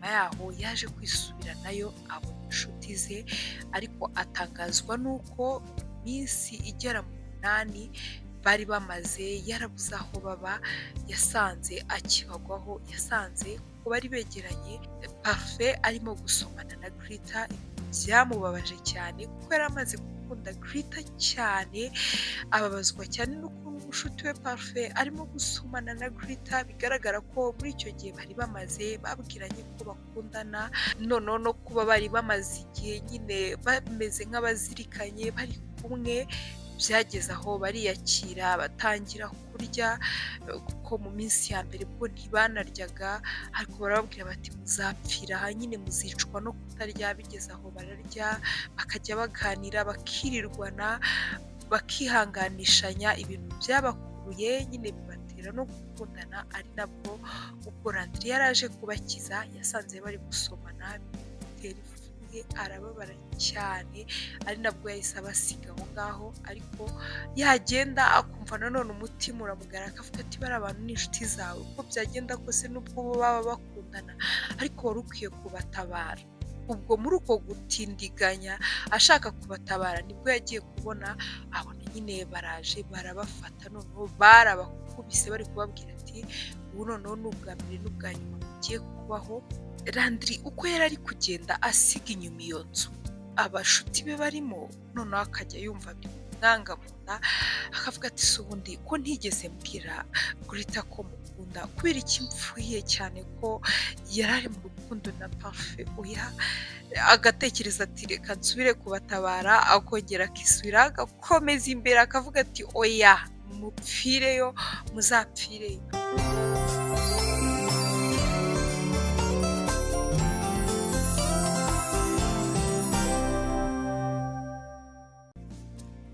Nyuma yaho yaje kwisubiranayo, abona inshuti ze, ariko atangazwa n'uko minsi igera mu 8 bari bamaze yarabuze aho baba, yasanze akibagwaho, yasanze kuko bari begeranye Parfait arimo gusomana na Grita. Byamubabaje cyane kuko yari amaze gukunda Grita cyane, ababazwa cyane n'ukuntu umushuti we Parfait arimo gusomana na Grita. Bigaragara ko muri icyo gihe bari bamaze babwiranye ko bakundana, noneho no kuba bari bamaze igihe nyine bameze nk'abazirikanye bari kumwe, byageze aho bariyakira batangira kurya, kuko mu minsi ya mbere bwo ntibanaryaga, ariko barababwira bati muzapfira aha nyine, muzicwa no kutarya. Bigeze aho bararya, bakajya baganira, bakirirwana, bakihanganishanya, ibintu byabakuruye nyine bibatera no gukundana. Ari nabwo ubwo Landry yari aje kubakiza, yasanze bari gusomana, bimutera ipfunwe, arababara cyane, ari nabwo yahise abasiga aho ngaho. Ariko yagenda akumva nanone umutima uramugara, akavuga ati bariya bantu ni inshuti zawe, uko byagenda kose nubwo bo baba bakundana ariko wari ukwiye kubatabara. Ubwo muri uko gutindiganya ashaka kubatabara, nibwo yagiye kubona abona nyine baraje barabafata, noneho barabakubise bari kubabwira ati ubu noneho ni ubwa mbere n'ubwa nyuma mugiye kubaho. Landry uko yari ari kugenda asiga inyuma iyo nzu abashuti be barimo, noneho akajya yumva bimwanga mu nda, akavuga ati si ubundi ko ntigeze mbwira Grita ko mukunda, kubera iki mfuye cyane ko yari ari mu rukundo na Parfait? Oya, agatekereza ati reka nsubire kubatabara, akongera akisubira agakomeza imbere, akavuga ati oya mupfireyo, muzapfireyo.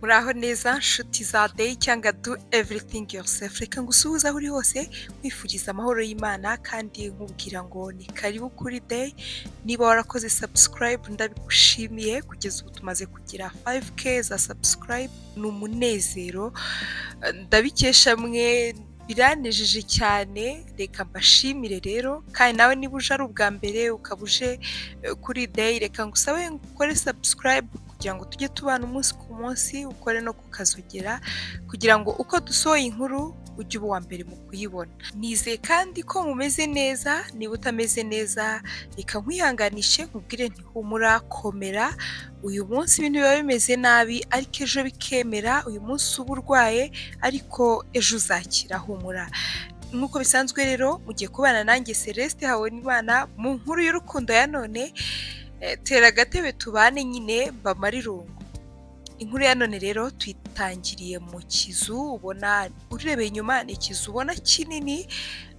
Muraho neza nshuti za Day cyangwa Do Everything Yourself, reka ngusuhuze aho uri hose, nkwifuriza amahoro y'Imana kandi nkubwira ngo ni karibu kuri Day. Niba warakoze subscribe ndabigushimiye, kugeza ubu tumaze kugira 5K za subscribe, ni umunezero ndabikesha mwe, biranejeje cyane, reka mbashimire rero. Kandi nawe niba uje ari ubwa mbere ukaba uje kuri Day, reka ngusabe ukore subscribe kugira ngo tujye tubana umunsi ku munsi, ukore no kukazogera kugira ngo uko dusohoye inkuru ujye uba uwa mbere mu kuyibona. Nizeye kandi ko mumeze neza, niba utameze neza reka nkwihanganishe nkubwire nti humura, komera, uyu munsi ibintu biba bimeze nabi ariko ejo bikemera, uyu munsi uba urwaye ariko ejo uzakira, humura. Nk'uko bisanzwe rero mugiye kubana nanjye Celeste Habonimana mu nkuru y'urukundo ya none. Tera agatebe tubane nyine mbamare irungu. Inkuru ya none rero tuyitangiriye mu kizu, ubona urebeye inyuma ni ikizu ubona kinini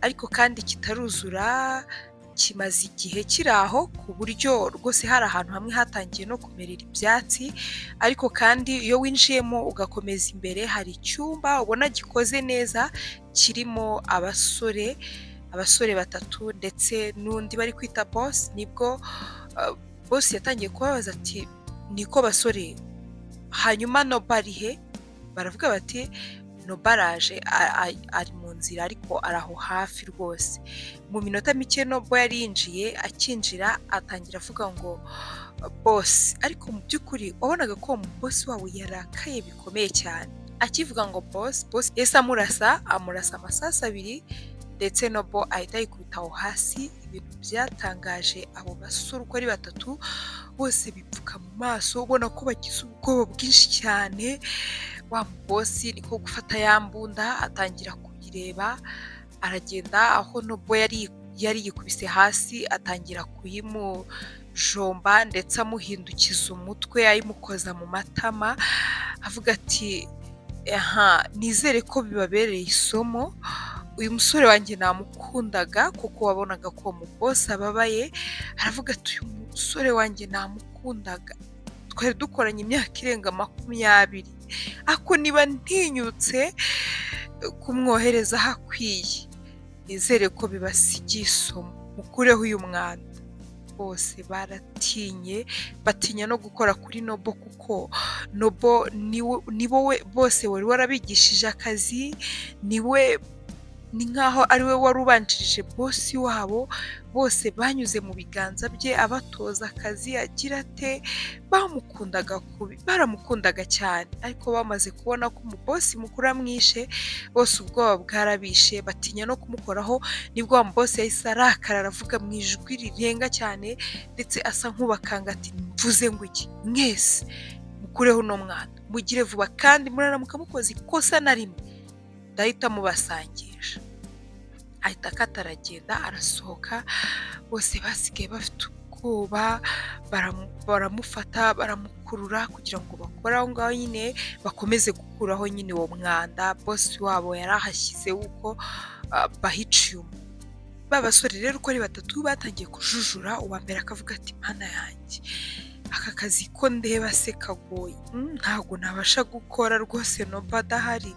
ariko kandi kitaruzura, kimaze igihe kiri aho ku buryo rwose hari ahantu hamwe hatangiye no kumerera ibyatsi, ariko kandi iyo winjiyemo ugakomeza imbere hari icyumba ubona gikoze neza kirimo abasore batatu ndetse n'undi bari kwita boss. Nibwo boss yatangiye kubabaza ati niko basore, hanyuma Noba ari he? Baravuga bati Noba araje, ari mu nzira ariko ari aho hafi rwose. Mu minota mike Noba yari yinjiye, akinjira atangira avuga ngo boss, ariko mu by'ukuri wabonaga ko uwo boss wabo yarakaye bikomeye cyane. Akivuga ngo boss, boss yahise amurasa amasasu abiri, ndetse Nobo ahita yikubita aho hasi. Ibintu byatangaje abo basore uko ari batatu, bose bipfuka mu maso, ubona ko bagize ubwoba bwinshi cyane. Wa bosi niko gufata ya mbunda atangira kuyireba, aragenda aho Nobo yari yikubise hasi atangira kuyimujomba ndetse amuhindukiza umutwe ayimukoza mu matama, avuga ati aha nizere ko bibabereye isomo, uyu musore wanjye namukundaga, kuko wabonaga ko uwo mubosi ababaye. Aravuga ati uyu musore wanjye namukundaga, twari dukoranye imyaka irenga 20, ariko niba ntinyutse kumwohereza aho akwiye, nizere ko bibasigiye isomo, mukureho uyu mwanda. Bose baratinye, batinya no gukora kuri Nobo, kuko Nobo nibo we bose wari warabigishije akazi, niwe Ni nk'aho ari we wari ubanjirije boss wabo, bose banyuze mu biganza bye abatoza akazi, agira ate, bamukundaga kubi, baramukundaga cyane, ariko bamaze kubona ko umuboss mukuru amwishe, bose ubwoba bwarabishe, batinya no kumukoraho. Nibwo wa muboss yahise arakara, aravuga mu ijwi rirenga cyane ndetse asa nk'ubakanga, ati: "Mvuze ngo iki? Mwese mukureho uno mwana, mugire vuba, kandi muraramuka mukoze ikosa na rimwe ndahita mubasangisha." Ahita akata, aragenda, arasohoka. Bose basigaye bafite ubwoba, baramufata, baramukurura kugira ngo bakore aho ngaho nyine, bakomeze gukuraho nyine uwo mwanda boss wabo yari ahashyize w'uko bahiciye umuntu. Ba basore rero uko ari batatu batangiye kujujura. Uwa mbere akavuga ati: "Mana yanjye, aka kazi ko ndeba se kagoye, ntabwo nabasha gukora rwose Nobo adahari."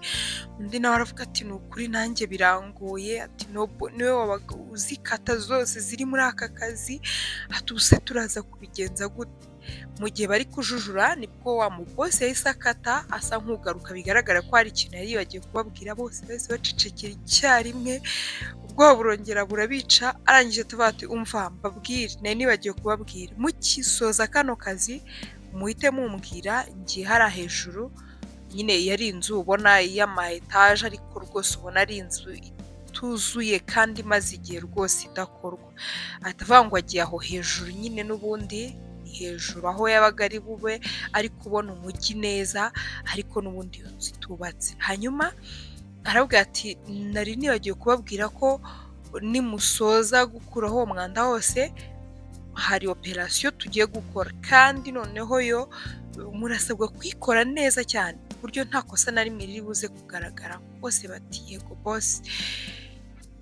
Undi nawe aravuga ati: "Ni ukuri nanjye birangoye." Ati: "Nobo niwe wabaga uzi kata zose ziri muri aka kazi." Ati: "Ubu se turaza kubigenza gute?" Mu gihe bari kujujura, nibwo wa muboss yahise akata asa nk'ugaruka, bigaragara ko hari ikintu yari yibagiwe kubabwira. Bose bahise bacecekera icyarimwe, ubwoba burongera burabica. Arangije tuvuga ati: "Umva mbabwire, nari nibagiwe kubabwira, mukisoza kano kazi muhite mumbwira, ngiye hariya hejuru." Nyine yari inzu ubona y'ama etaje, ariko rwose ubona ari inzu ituzuye kandi imaze igihe rwose idakorwa. Ahita avuga ngo agiye aho hejuru nyine, n'ubundi ni hejuru aho yabaga ari bube ari kubona umujyi neza, ariko n'ubundi iyo nzu itubatse. Hanyuma arabwira ati: "Nari nibagiwe kubabwira ko nimusoza gukuraho uwo mwanda wose, hari operasiyo tugiye gukora, kandi noneho yo murasabwa kuyikora neza cyane ku buryo nta kosa na rimwe riri buze kugaragara." Bose bati: "Yego boss."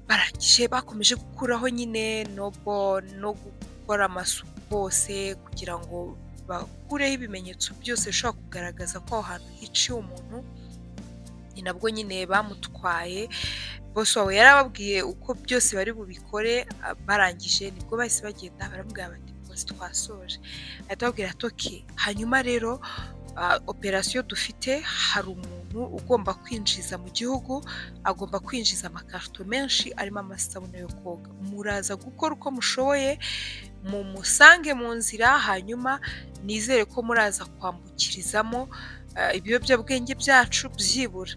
Barangije bakomeje gukuraho nyine Nobo no gukora amasuku hose kugira ngo bakureho ibimenyetso byose bishobora kugaragaza ko aho hantu hiciwe umuntu. Ni nabwo nyine bamutwaye. Boss wabo yarababwiye uko byose bari bubikore. Barangije nibwo bahise bagenda, baramubwira bati: "Boss, twasoje." Ahita ababwira ati: "Okay, hanyuma rero operasiyo dufite, hari umuntu ugomba kwinjiza mu gihugu, agomba kwinjiza amakarito menshi arimo amasabune yo koga. Muraza gukora uko mushoboye mumusange mu nzira, hanyuma nizere ko muraza kwambukirizamo ibiyobyabwenge byacu. Byibura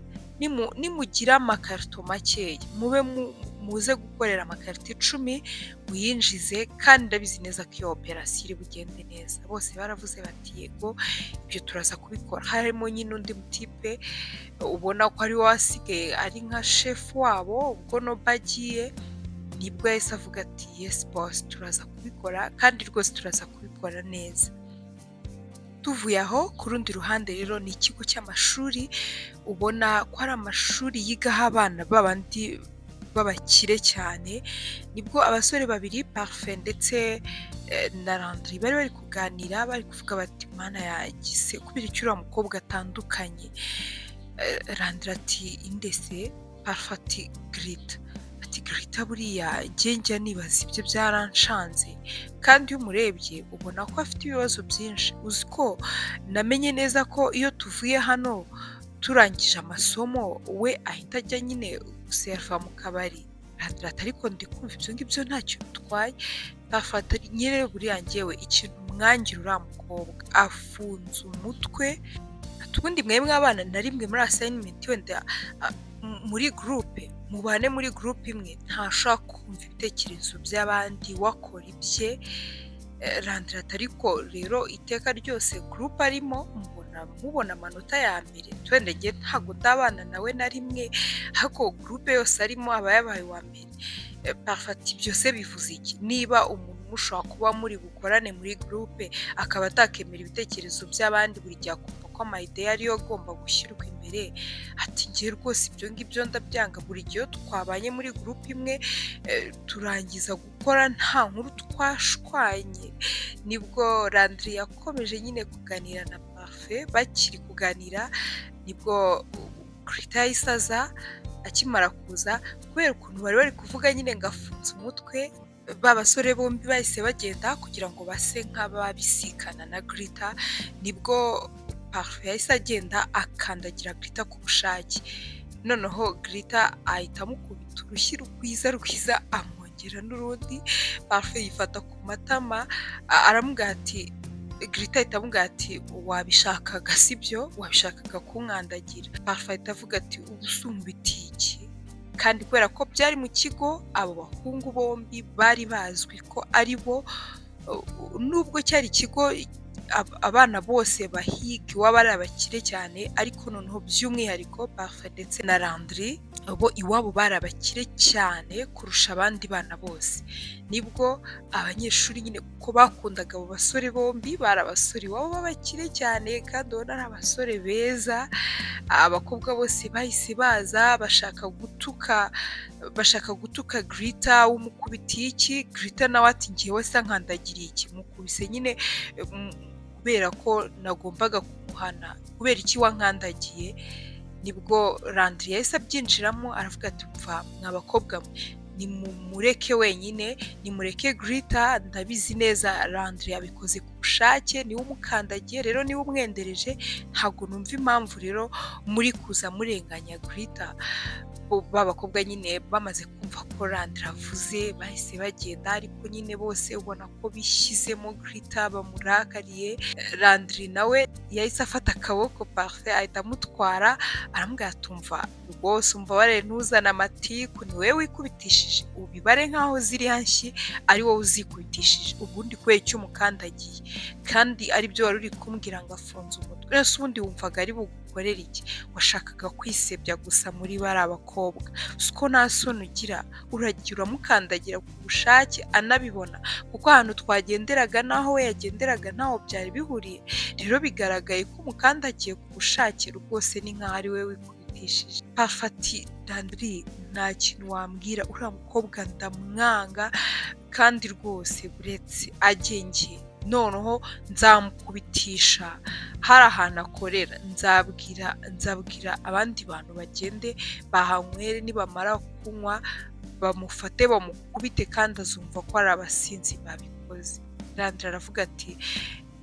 nimugira amakarito makeya, mube muze gukorera amakarito 10 muyinjize, kandi ndabizi neza ko iyo operasiyo iri bugende neza." Bose baravuze bati: "Yego, ibyo turaza kubikora." Harimo nyine undi mutipe ubona ko ari we wasigaye ari nka shefu wabo ubwo Noba agiye, nibwo yahise avuga ati: "Yes boss, turaza kubikora, kandi rwose turaza kubikora neza." Tuvuye aho, ku rundi ruhande rero ni ikigo cy'amashuri, ubona ko ari amashuri yigaho abana babandi b'abakire cyane. Nibwo abasore babiri, Parfait ndetse na Landry, bari bari kuganira, bari kuvuga bati: "Mana yanjye se, kubera iki uriya mukobwa atandukanye?" Landry ati: "Inde se?" Parfait ati: "Grita." Ati: "Grita buriya njye njya nibaza, ibyo byaranshanze, kandi iyo umurebye ubona ko afite ibibazo byinshi. Uzi ko namenye neza ko iyo tuvuye hano turangije amasomo, we ahita ajya nyine guseriva mu kabari?" Landry ati: "Ariko ndi kumva ibyo ngibyo ntacyo bitwaye." Parfait ati: "Nyine buriya njyewe ikintu mwangira uriya mukobwa, afunze umutwe." Ati: "Ubundi mwebwe abana na rimwe muri assignment, wenda muri groupe, mubane muri groupe imwe, ntashobora kumva ibitekerezo by'abandi, we akora ibye." Landry ati: "Ariko rero iteka ryose groupe arimo mbona mubona amanota ya mbere. Wenda njye ntabwo ndabana nawe na rimwe, ariko groupe yose arimo aba yabaye uwa mbere." Parfait ati: "Ibyo se bivuze iki? Niba umuntu mushobora kuba muri bukorane muri groupe akaba atakemera ibitekerezo by'abandi, buri gihe akumva ko ama idea ariyo agomba gushyirwa imbere." Ati: "Njye rwose ibyo ngibyo ndabyanga. Buri gihe iyo twabanye muri groupe imwe, turangiza gukora nta nkuru twashwanye." Nibwo Landry yakomeje nyine kuganira na Parfait. Bakiri kuganira nibwo Grita yahise aza. Akimara kuza, kubera ukuntu bari bari kuvuga nyine ngo afunze umutwe, ba basore bombi bahise bagenda kugira ngo base nk'ababisikana na Grita. Nibwo Parfait yahise agenda akandagira Grita ku bushake. Noneho Grita ahita amukubita urushyi rwiza rwiza, amwongera n'urundi. Parfait yifata ku matama, aramubwira ati, Grita ahita amubwira ati: "Wabishakaga, sibyo? Wabishakaga kunkandagira." Parfait ahita avuga ati: "Ubu se unkubitiye iki?" Kandi kubera ko byari mu kigo, abo bahungu bombi bari bazwi ko ari bo, nubwo cyari ikigo abana bose bahiga iwabo ari abakire cyane, ariko noneho by'umwihariko Parfait ndetse na Landry, bo iwabo bari abakire cyane kurusha abandi bana bose. Nibwo abanyeshuri nyine, kuko bakundaga abo basore bombi, bari abasore iwabo b'abakire cyane kandi ubona ari abasore beza, abakobwa bose bahise baza bashaka gutuka Grita: "Umukubitiye iki?" Grita nawe ati: "Njyewe se ankandagiriye iki? Mukubise nyine kubera ko nagombaga kumuhana. Kubera iki wankandagiye?" Nibwo Landry yahise abyinjiramo, aravuga ati: "Mva mwa bakobwa mwe, nimumureke wenyine, nimureke Grita. Ndabizi neza Landry yabikoze ku bushake, niwe umukandagiye, rero niwe umwendereje. Ntabwo numva impamvu rero muri kuza murenganya Grita." Ba bakobwa nyine bamaze kumva ko Landry avuze, bahise bagenda, ariko nyine bose ubona ko bishyizemo Grita, bamurakariye. Landry nawe yahise afata akaboko Parfait, ahita amutwara, aramubwira ati: "Umva rwose, umbabarire, ntuzane amatiku, ni wowe wikubitishije, ubibare nk'aho ziriya nshyi ari wowe uzikubitishije. Ubundi kubera icyo umukandagiye, kandi aribyo wari uri kumbwira ngo afunze umutwe? Ese ubundi wumvaga ari bugukorere iki? Washakaga kwisebya gusa muri bariya bakobwa. Siko nta soni ugira? Uragiye uramukandagira ku bushake anabibona, kuko ahantu twagenderaga n'aho we yagenderaga ntaho byari bihuriye. Rero bigaragaye ko umukandagiye ku bushake, rwose ni nk'aho ari we wikubitishije." Parfait ati: "Landry, nta kintu wambwira, uriya mukobwa ndamwanga, kandi rwose buretse agenge, noneho nzamukubitisha hari ahantu akorera. Nzabwira abandi bantu bagende bahanywere, nibamara kunywa bamufate bamukubite, kandi azumva ko ari abasinzi babikoze." Landry aravuga ati: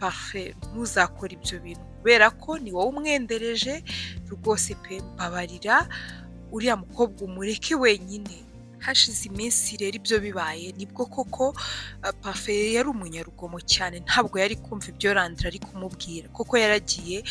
"Parfait, ntuzakore ibyo bintu, kubera ko ni wowe umwendereje. Rwose pe, mbabarira, uriya mukobwa umureke wenyine." Hashize iminsi rero ibyo bibaye, nibwo koko Parfait yari umunyarugomo cyane, ntabwo yari kumva ibyo Landry ari kumubwira. Koko yaragiye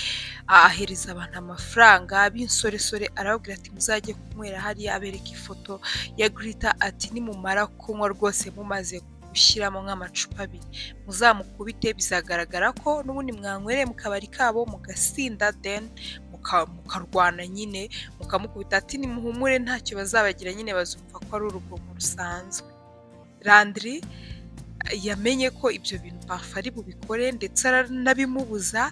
ahereza abantu amafaranga b'insoresore, arababwira ati: "Muzajye kunywera hariya." Abereka ifoto ya Grita, ati: "Nimumara kunywa rwose, mumaze gushyiramo nk'amacupa abiri, muzamukubite, bizagaragara ko n'ubundi mwanywereye mu kabari kabo mugasinda, then mukarwana nyine, mukamukubita." Ati: "Nimuhumure, ntacyo bazabagira nyine, bazumva ko ari urugomo rusanzwe." Landry yamenye ko ibyo bintu Parfait ari bubikore, ndetse aranabimubuza.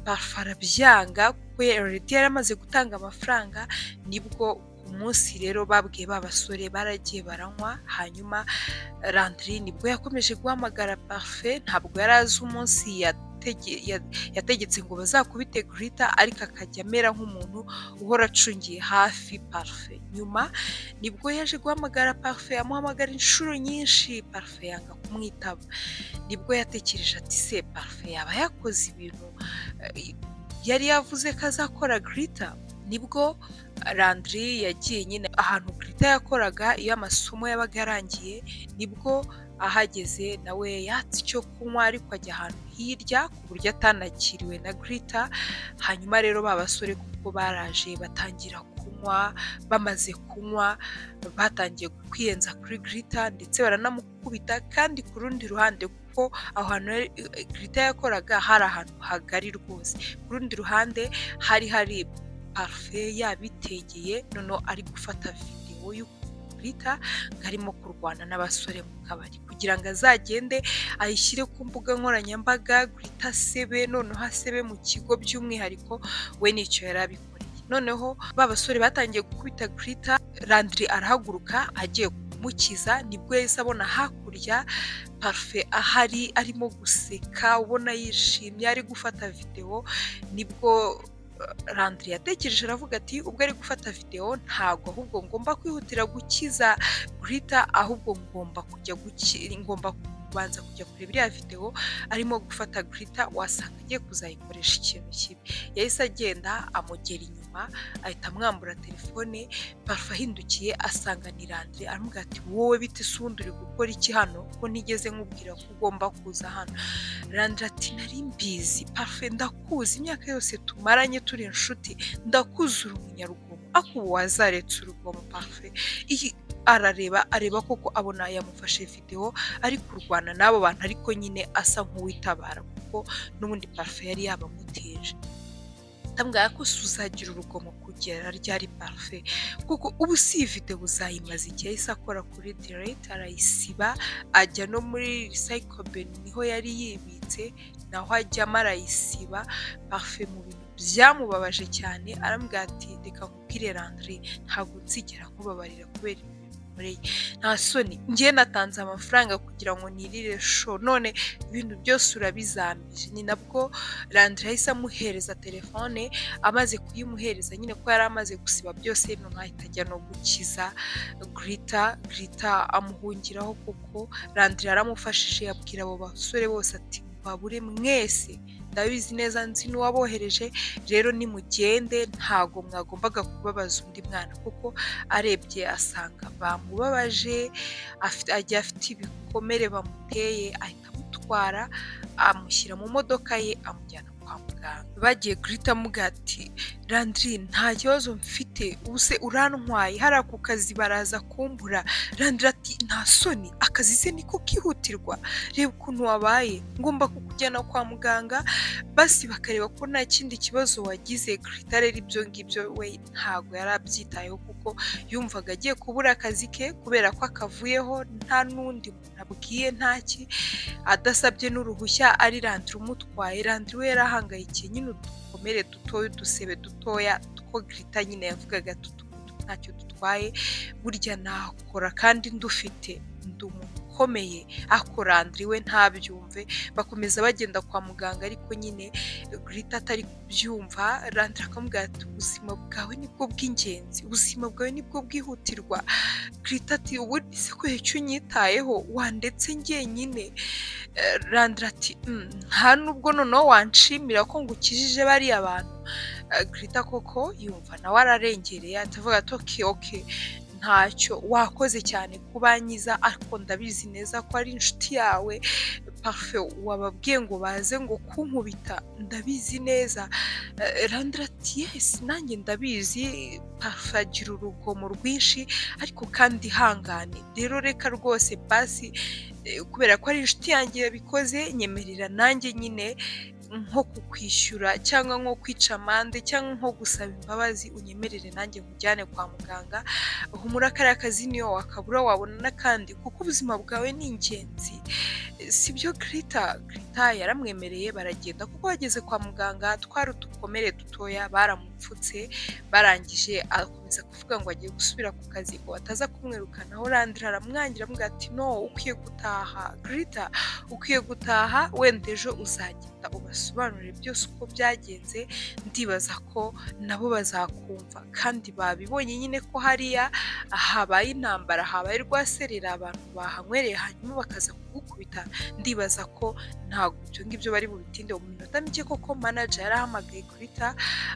Parfait arabyanga kuko already yari amaze gutanga amafaranga. Nibwo ku munsi rero babwiye ba basore, baragiye baranywa. Hanyuma Landry nibwo yakomeje guhamagara Parfait. Ntabwo yari azi umunsi yategetse ngo bazakubite Grita, ariko akajya amera nk'umuntu uhora acungiye hafi Parfait. Nyuma nibwo yaje guhamagara Parfait, amuhamagara inshuro nyinshi, Parfait yanga kumwitaba. Nibwo yatekereje ati: "Se Parfait yaba yakoze ibintu yari yavuze ko azakora Grita?" Nibwo Landry yagiye nyine ahantu Grita yakoraga iyo amasomo yabaga yarangiye. Nibwo ahageze nawe yatse icyo kunywa, ariko ajya ahantu hirya ku buryo atanakiriwe na Grita. Hanyuma rero ba basore kuko baraje batangira kunywa, bamaze kunywa batangiye kwiyenza kuri Grita, ndetse baranamukubita. Kandi ku rundi ruhande, kuko aho hantu Grita yakoraga hari ahantu hagari rwose, ku rundi ruhande hari hari Parfait yabitegeye, noneho ari gufata videwo y'ukuntu Grita arimo kurwana n'abasore mu kabari, kugira ngo azagende ayishyire ku mbuga nkoranyambaga, Grita asebe, noneho asebe mu kigo by'umwihariko. We nicyo yari abikoreye. Noneho ba basore batangiye gukubita Grita, Landry arahaguruka agiye kumukiza. Nibwo yahise abona hakurya Parfait ahari, arimo guseka, ubona yishimye, ari gufata videwo. Nibwo Landry yatekereje, aravuga ati: "Ubwo ari gufata videwo, ntabwo ahubwo ngomba kwihutira gukiza Grita, ahubwo ngomba kujya ngomba Kubanza kujya kureba iriya videwo arimo gufata Grita, wasanga agiye kuzayikoresha ikintu kibi. Yahise agenda amugera inyuma, ahita amwambura telefone. Parfait ahindukiye asanga ni Landry, aramubwira ati: "Wowe bite se? Ubundi uri gukora iki hano, ko ntigeze nkubwira ko ugomba kuza hano?" Landry ati: "Nari mbizi Parfait, ndakuzi, imyaka yose tumaranye turi inshuti, ndakuzi, uri umunyarugomo, ariko ubu wazaretse urugomo, Parfait." Iyi arareba, areba koko abona yamufashe videwo ari kurwana n'abo bantu, ariko nyine asa nk'uwitabara kuko n'ubundi Parfait yari yabamuteje. Ndamubwira ko se uzagira urugomo kugera ryari, Parfait? Kuko ubu si iyi videwo uzayimaza igihe. Yahise akora kuri delete, arayisiba, ajya no muri recycle bin niho yari yibitse, naho ajyamo arayisiba. Parfait mu bintu byamubabaje cyane aramubwira ati: "Reka nkubwire Landry, ntabwo nzigera nkubabarira kubera ibi bintu unkoreye. Nta soni, njye natanze amafaranga kugira ngo nirire show, none ibintu byose urabizambije." Ni nabwo Landry yahise amuhereza telefone. Amaze kuyimuhereza nyine, ko yari amaze gusiba byose, noneho ahita ajya no gukiza Grita. Grita amuhungiraho kuko Landry yaramufashije, abwira abo basore bose ati: "Babure mwese, ndabizi neza, nzi n'uwabohereje, rero nimugende, ntago mwagombaga kubabaza undi mwana." Kuko arebye asanga bamubabaje, agiye afite ibikomere bamuteye, ahita amutwara, amushyira mu modoka ye, amujyana kwa muganga. Bagiye, Grita amubwira ati: "Landry, nta kibazo mfite, ubu se urantwaye hariya ku kazi baraza kumbura." Landry ati: "Nta soni, akazi se niko kihutirwa? Reba ukuntu wabaye, ngomba kukujyana kwa muganga basi bakareba ko nta kindi kibazo wagize." Grita rero ibyo ngibyo we ntabwo yari abyitayeho, kuko yumvaga agiye kubura akazi ke kubera ko akavuyeho nta n'undi muntu abwiye, ntaki, adasabye n'uruhushya, ari Landry umutwaye. Landry we yari ahangayikiye nyine udukomere dutoya, udusebe dutoya two Grita nyine yavugaga ati: "Utu ntacyo dutwaye, burya nakora kandi ndufite, ndi umuntu ukomeye." Ariko Landry we ntabyumve. Bakomeza bagenda kwa muganga, ariko nyine Grita atari kubyumva. Landry akamubwira ati: "Ubuzima bwawe nibwo bw'ingenzi, ubuzima bwawe nibwo bwihutirwa." Grita ati: "Ubundi se ko icyo unyitayeho, wandetse njyenyine?" Landry ati: "Nta nubwo noneho wanshimira ko ngukijije bariya bantu?" Grita koko yumva nawe ararengereye, atavuga ati: Okay, ntacyo, wakoze cyane kubanyiza, ariko ndabizi neza ko ari inshuti yawe Parfait wababwiye ngo baze ngo kunkubita, ndabizi neza." Landry ati: "Yes, nanjye ndabizi, Parfait agira urugomo rwinshi, ariko kandi ihangane rero, reka rwose basi kubera ko ari inshuti yanjye yabikoze, nyemerera nanjye nyine nko kukwishyura cyangwa nko kwica amande cyangwa nko gusaba imbabazi, unyemerere nanjye nkujyane kwa muganga. Humura, kariya kazi niyo wakabura wabona n'akandi, kuko ubuzima bwawe ni ingenzi, sibyo, Grita?" Grita yaramwemereye, baragenda. Kuko bageze kwa muganga twari udukomere dutoya, baramupfutse. Barangije akomeza kuvuga ngo agiye gusubira ku kazi ngo bataza kumwirukanaho. Landry aramwangira, amubwira ati: "No, ukwiye gutaha Grita, ukwiye gutaha, wenda ejo uzagenda ubasobanurire byose uko byagenze, ndibaza ko nabo bazakumva." Kandi babibonye nyine ko hariya habaye intambara, habaye rwaserera, abantu bahanywereye hanyuma bakaza kugukubita, ndibaza ko ntabwo ibyo ngibyo bari bubitinde. Mu minota mike koko manager yarahamagaye Grita,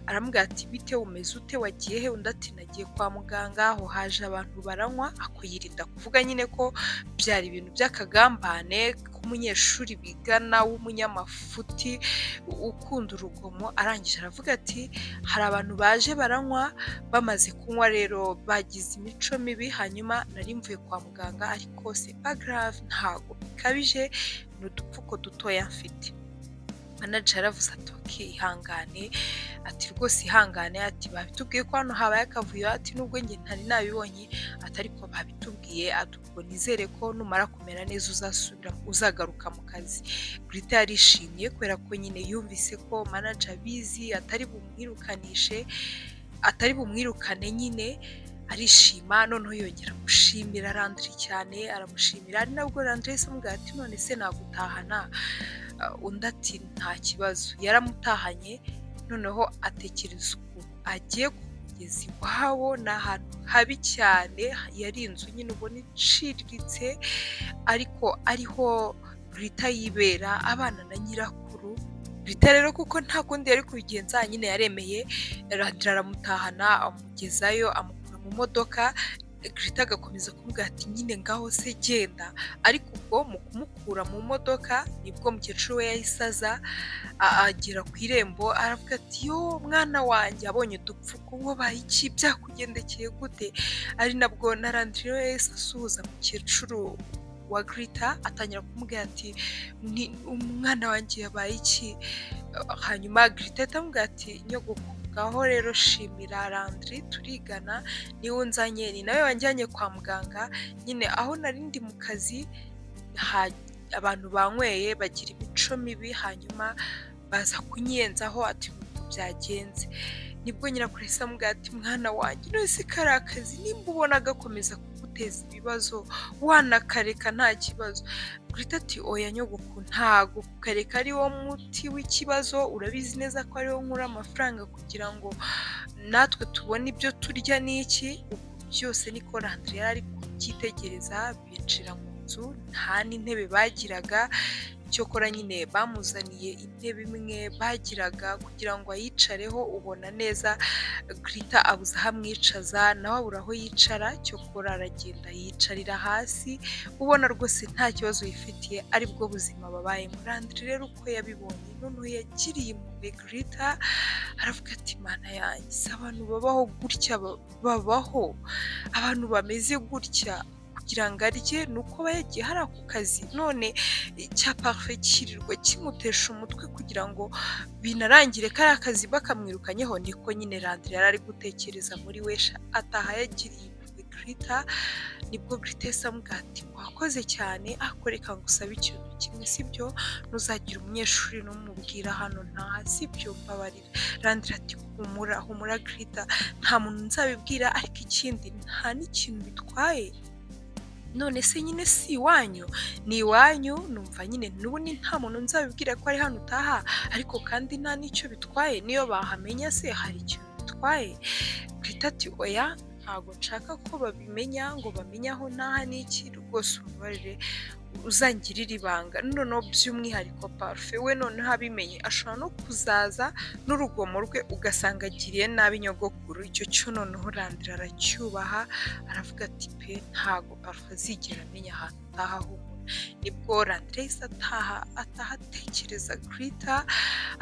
aramubwira ati: "Bite, umeze ute, wagiye he?" Undi ati: "Nagiye kwa muganga, aho haje abantu baranywa." Ako yirinda kuvuga nyine ko byari ibintu by'akagambane k'umunyeshuri bigana w'umunyamafuti ukunda urugomo. Arangije aravuga ati: "Hari abantu baje baranywa, bamaze kunywa rero bagize imico mibi, hanyuma nari mvuye kwa muganga, ariko c'est pas grave, ntago bikabije, ni udupfuko dutoya mfite." Manager yaravuze ati: "Okay, ihangane," ati: "Rwose ihangane," ati: "Babitubwiye ko hano habaye akavuyo," ati: "Nubwo njye ntari nabibonye," ati: "ariko babitubwiye," ati: "ubwo nizere ko numara kumera neza uzasubira, uzagaruka mu kazi." Grita yarishimye kubera ko nyine yumvise ko manager abizi, atari bumwirukanishe, atari bumwirukane nyine, arishima. Noneho yongera gushimira Landry cyane, aramushimira. Ari nabwo Landry yahise amubwira ati: "None se nagutahana?" Undi ati: "Nta kibazo." Yaramutahanye, noneho atekereza ukuntu agiye kumugeza iwabo, ni ahantu habi cyane, yari inzu nyine ubona iciriritse, ariko ariho Grita yibera abana na nyirakuru. Grita rero kuko nta kundi yari kubigenza nyine yaremeye, Landry aramutahana amugezayo amukura mu modoka. Grita agakomeza kumubwira ati nyine ngaho se genda, ariko ubwo mu kumukura mu modoka nibwo mukecuru we yahise aza agera ku irembo aravuga ati yo mwana wanjye, abonye udupfuko wabaye iki, byakugendekeye gute? Ari nabwo na Landry we yahise asuhuza mukecuru wa Grita atangira kumubwira ati ni umwana wanjye yabaye iki? Hanyuma Grita ahita amubwira ati nyogoko ngaho rero shimira Landry turigana, niwe unzanye, ni nawe wanjyanye kwa muganga, nyine aho nari ndi mu kazi abantu banyweye bagira imico mibi, hanyuma baza kunyenzaho ati nuko byagenze. Nibwo nyirakuru yahise amubwira ati mwana wanjye none se kariya kazi nimba ubona gakomeza kuguteza ibibazo wanakareka nta kibazo. Grita ati oya nyogoko ntago kukareka ari wo muti w'ikibazo, urabizi neza ko ariwo nkura amafaranga kugira ngo natwe tubone ibyo turya n'iki. Ubwo byose niko Landry yari ari kubyitegereza, binjira mu nzu nta n'intebe bagiraga, cyokora nyine bamuzaniye intebe imwe bagiraga kugira ngo ayicareho, ubona neza Grita abuze aho amwicaza nawe abura aho yicara, cyokora aragenda yicarira hasi, ubona rwose nta kibazo yifitiye aribwo buzima babayemo. Landry rero uko yabibonye noneho yagiriye impuhwe Grita, aravuga ati mana yanjye se abantu babaho gutya babaho, abantu bameze gutya kugira ngo arye ni uko aba yagiye hariya ku kazi, none cya Parfait kirirwa kimutesha umutwe kugira ngo binarangire kariya kazi bakamwirukanyeho. Niko nyine Landry yari ari gutekereza muri we, ataha yagiriye impuhwe Grita. Nibwo Grita yahise amubwira ati wakoze cyane ariko reka ngusabe ikintu kimwe sibyo, ntuzagira umunyeshuri n'umwe hano ntaha sibyo, mbabarira. Landry ati humura humura Grita, nta muntu nzabibwira, ariko ikindi nta n'ikintu bitwaye, none se nyine si iwanyu, ni iwanyu, numva nyine n'ubundi nta muntu nzabibwira ko ari hano utaha, ariko kandi nta n'icyo bitwaye, niyo bahamenya se hari ikintu bitwaye? Grita ati oya ntabwo nshaka ko babimenya ngo bamenye aho ntaha n'iki, rwose umbabarire uzangirire ibanga. Noneho by'umwihariko Parfait we noneho abimenye ashobora no kuzaza n'urugomo rwe ugasanga agiriye nabi nyogokuru. Icyo cyo noneho Landry aracyubaha aravuga ati pe ntago Parfait azigera amenya ahantu utaha humura. Nibwo Landry yahise ataha, ataha atekereza Grita,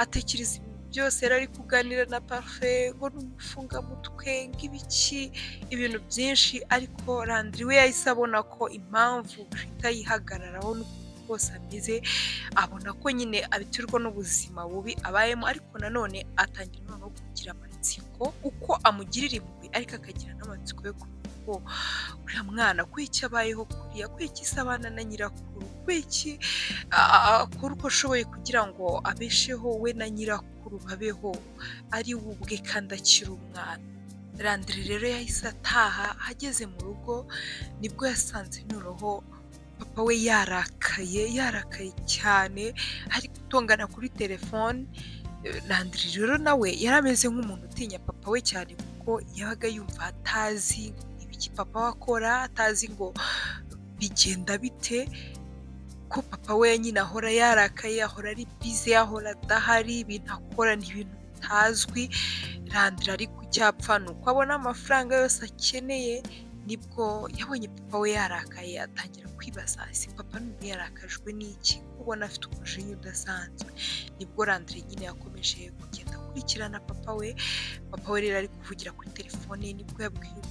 atekereza ibintu byose yari ari kuganira na Parfait ngo ni umufungamutwe ng'ibiki, ibintu byinshi, ariko Landry we yahise abona ko impamvu Grita yihagararaho n'ukuntu kose ameze, abona ko nyine abiterwa n'ubuzima bubi abayemo, ariko nanone atangira noneho kugira amatsiko uko amugirira impuhwe, ariko akagira n'amatsiko yo kumenya ko uriya mwana kubera iki abayeho kuriya, kubera iki se abana na nyirakuru, kubera iki akora uko ashoboye kugira ngo abesheho we na nyirakuru babeho ari we ubwe kandi akiri umwana. Landry rero yahise ataha, ageze mu rugo nibwo yasanze noneho papa we yarakaye, yarakaye cyane, ari gutongana kuri telefone. Landry rero nawe yari ameze nk'umuntu utinya papa we cyane, kuko yabaga yumva atazi ibiki papa we akora, atazi ngo bigenda bite, ko papa we nyine ahora yarakaye, ahora ari busy, ahora adahari, ibintu akora ni ibintu bitazwi. Landry ariko icyapfa ni uko abona amafaranga yose akeneye. Nibwo yabonye papa we yarakaye atangira kwibaza ese papa none yarakajwe n'iki ko ubona afite umujinya udasanzwe? Nibwo Landry nyine yakomeje kugenda akurikirana papa we. Papa we rero ari kuvugira kuri telefone, nibwo yabwiye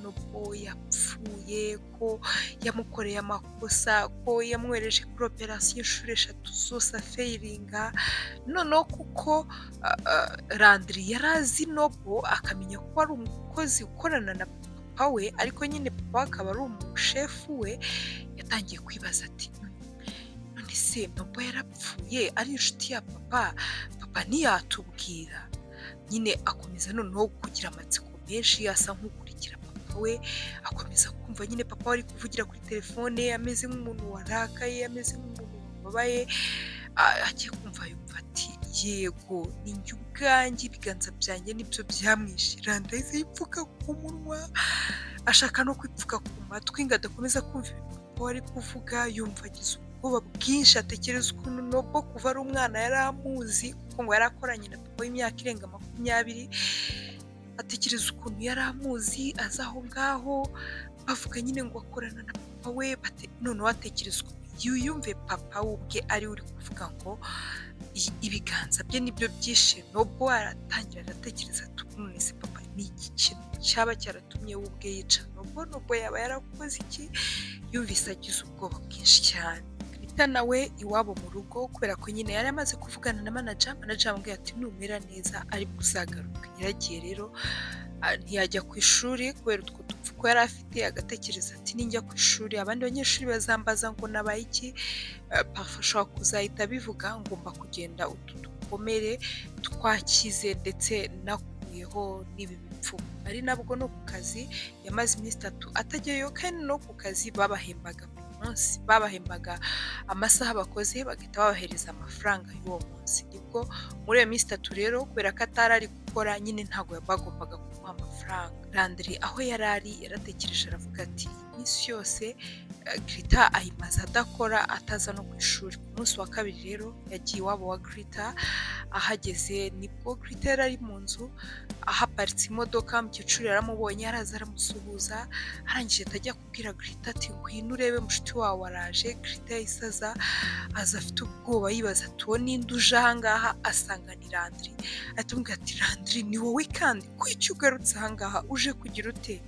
Nobo yapfuye, ko yamukoreye amakosa, ko yamwohereje kuri operasiyo inshuro 3 zose afailinga. Noneho kuko Landry yari azi Nobo akamenya ko ari umukozi ukorana na papa we, ariko nyine papa we akaba ari umushefu we, yatangiye kwibaza ati none se Nobo yarapfuye ari inshuti ya papa, papa ntiyatubwira? Nyine akomeza noneho kugira amatsiko menshi, asa nk'ukurikira papa we, akomeza kumva nyine papa we ari kuvugira kuri telefone ameze nk'umuntu warakaye, ameze nk'umuntu wababaye, agiye kumva yumva ati yego ni njye ubwanjye, ibiganza byanjye nibyo byamwishe. Landry yahise yipfuka ku munwa, ashaka no kwipfuka ku matwi ngo adakomeza kumva ibintu papa we ari kuvuga, yumva agize ubwoba bwinshi, atekereza ukuntu Nobo kuva ari umwana yari amuzi, kuko ngo yari akoranye na papa w'imyaka irenga 20, atekereza ukuntu yari amuzi aza aho ngaho bavuga nyine ngo akorana na papa we, noneho atekereza ukuntu yiyumve papa we ubwe ari we uri kuvuga ngo ibiganza bye nibyo byishe Nobo. Aratangira aratekereza ati none se papa ni iki kintu cyaba cyaratumye we ubwe yica Nobo? Nobo yaba yarakoze iki? Yumvise agize ubwoba bwinshi cyane. Rita nawe iwabo mu rugo, kubera ko nyine yari amaze kuvugana na manager, manager yamubwiye ati numera neza aribwo uzagaruka. Yaragiye rero, ntiyajya ku ishuri kubera utwo dupfuko yari afite, agatekereza ati ninjya ku ishuri abandi banyeshuri bazambaza ngo nabaye iki, parfois ashobora kuzahita abivuga, ngomba kugenda utu dukomere twakize ndetse nakuyeho n'ibi bipfuko. Ari nabwo no ku kazi yamaze iminsi 3 atajyayo, kandi no ku kazi babahembaga buri munsi, babahembaga amasaha bakoze bagahita babahereza amafaranga y'uwo munsi. Nibwo muri iyo minsi 3 rero kubera ko atari ari gukora nyine ntabwo bagombaga kumuha amafaranga. Landry aho yari ari yaratekereje aravuga ati iyi minsi yose Grita ayimaze adakora, ataza no ku ishuri. Ku munsi wa kabiri rero yagiye iwabo wa Grita, ahageze nibwo Grita yari ari mu nzu ahaparitse imodoka, mukecuru yaramubonye araza aramusuhuza, arangije atajya kubwira Grita ati ngwino urebe mushuti wawe araje. Grita yahise aza, aza afite ubwoba yibaza ati uwo ninde uje aha ngaha? Asanga ni Landry. Ahita amubwira ati Landry ni wowe kandi kuki ugarutse aha ngaha, uje kugira ute?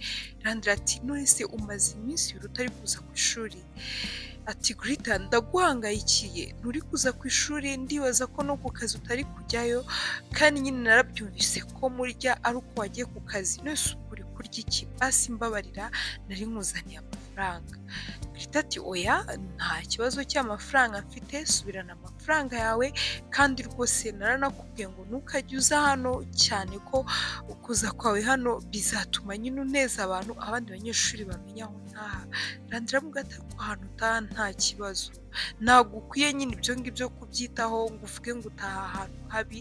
Landry ati none se umaze iminsi 2 utari kuza ku ishuri? Ati Grita ndaguhangayikiye, nturi kuza ku ishuri, ndibaza ko no ku kazi utari kujyayo, kandi nyine narabyumvise ko murya ari uko wagiye ku kazi, none se ubwo uri kurya iki? Basi mbabarira nari nkuzaniye amafaranga. Grita ati oya nta kibazo cy'amafaranga mfite, subirana amafaranga yawe, kandi rwose naranakubwiye ngo ntukajye uza hano, cyane ko kuza kwawe hano bizatuma nyine uneza abantu, abandi banyeshuri bamenya aho ntaha. Landry aramubwira ati ariko ahantu utaha nta kibazo, ntabwo ukwiye nyine ibyo ngibyo kubyitaho ngo uvuge ngo utaha ahantu habi,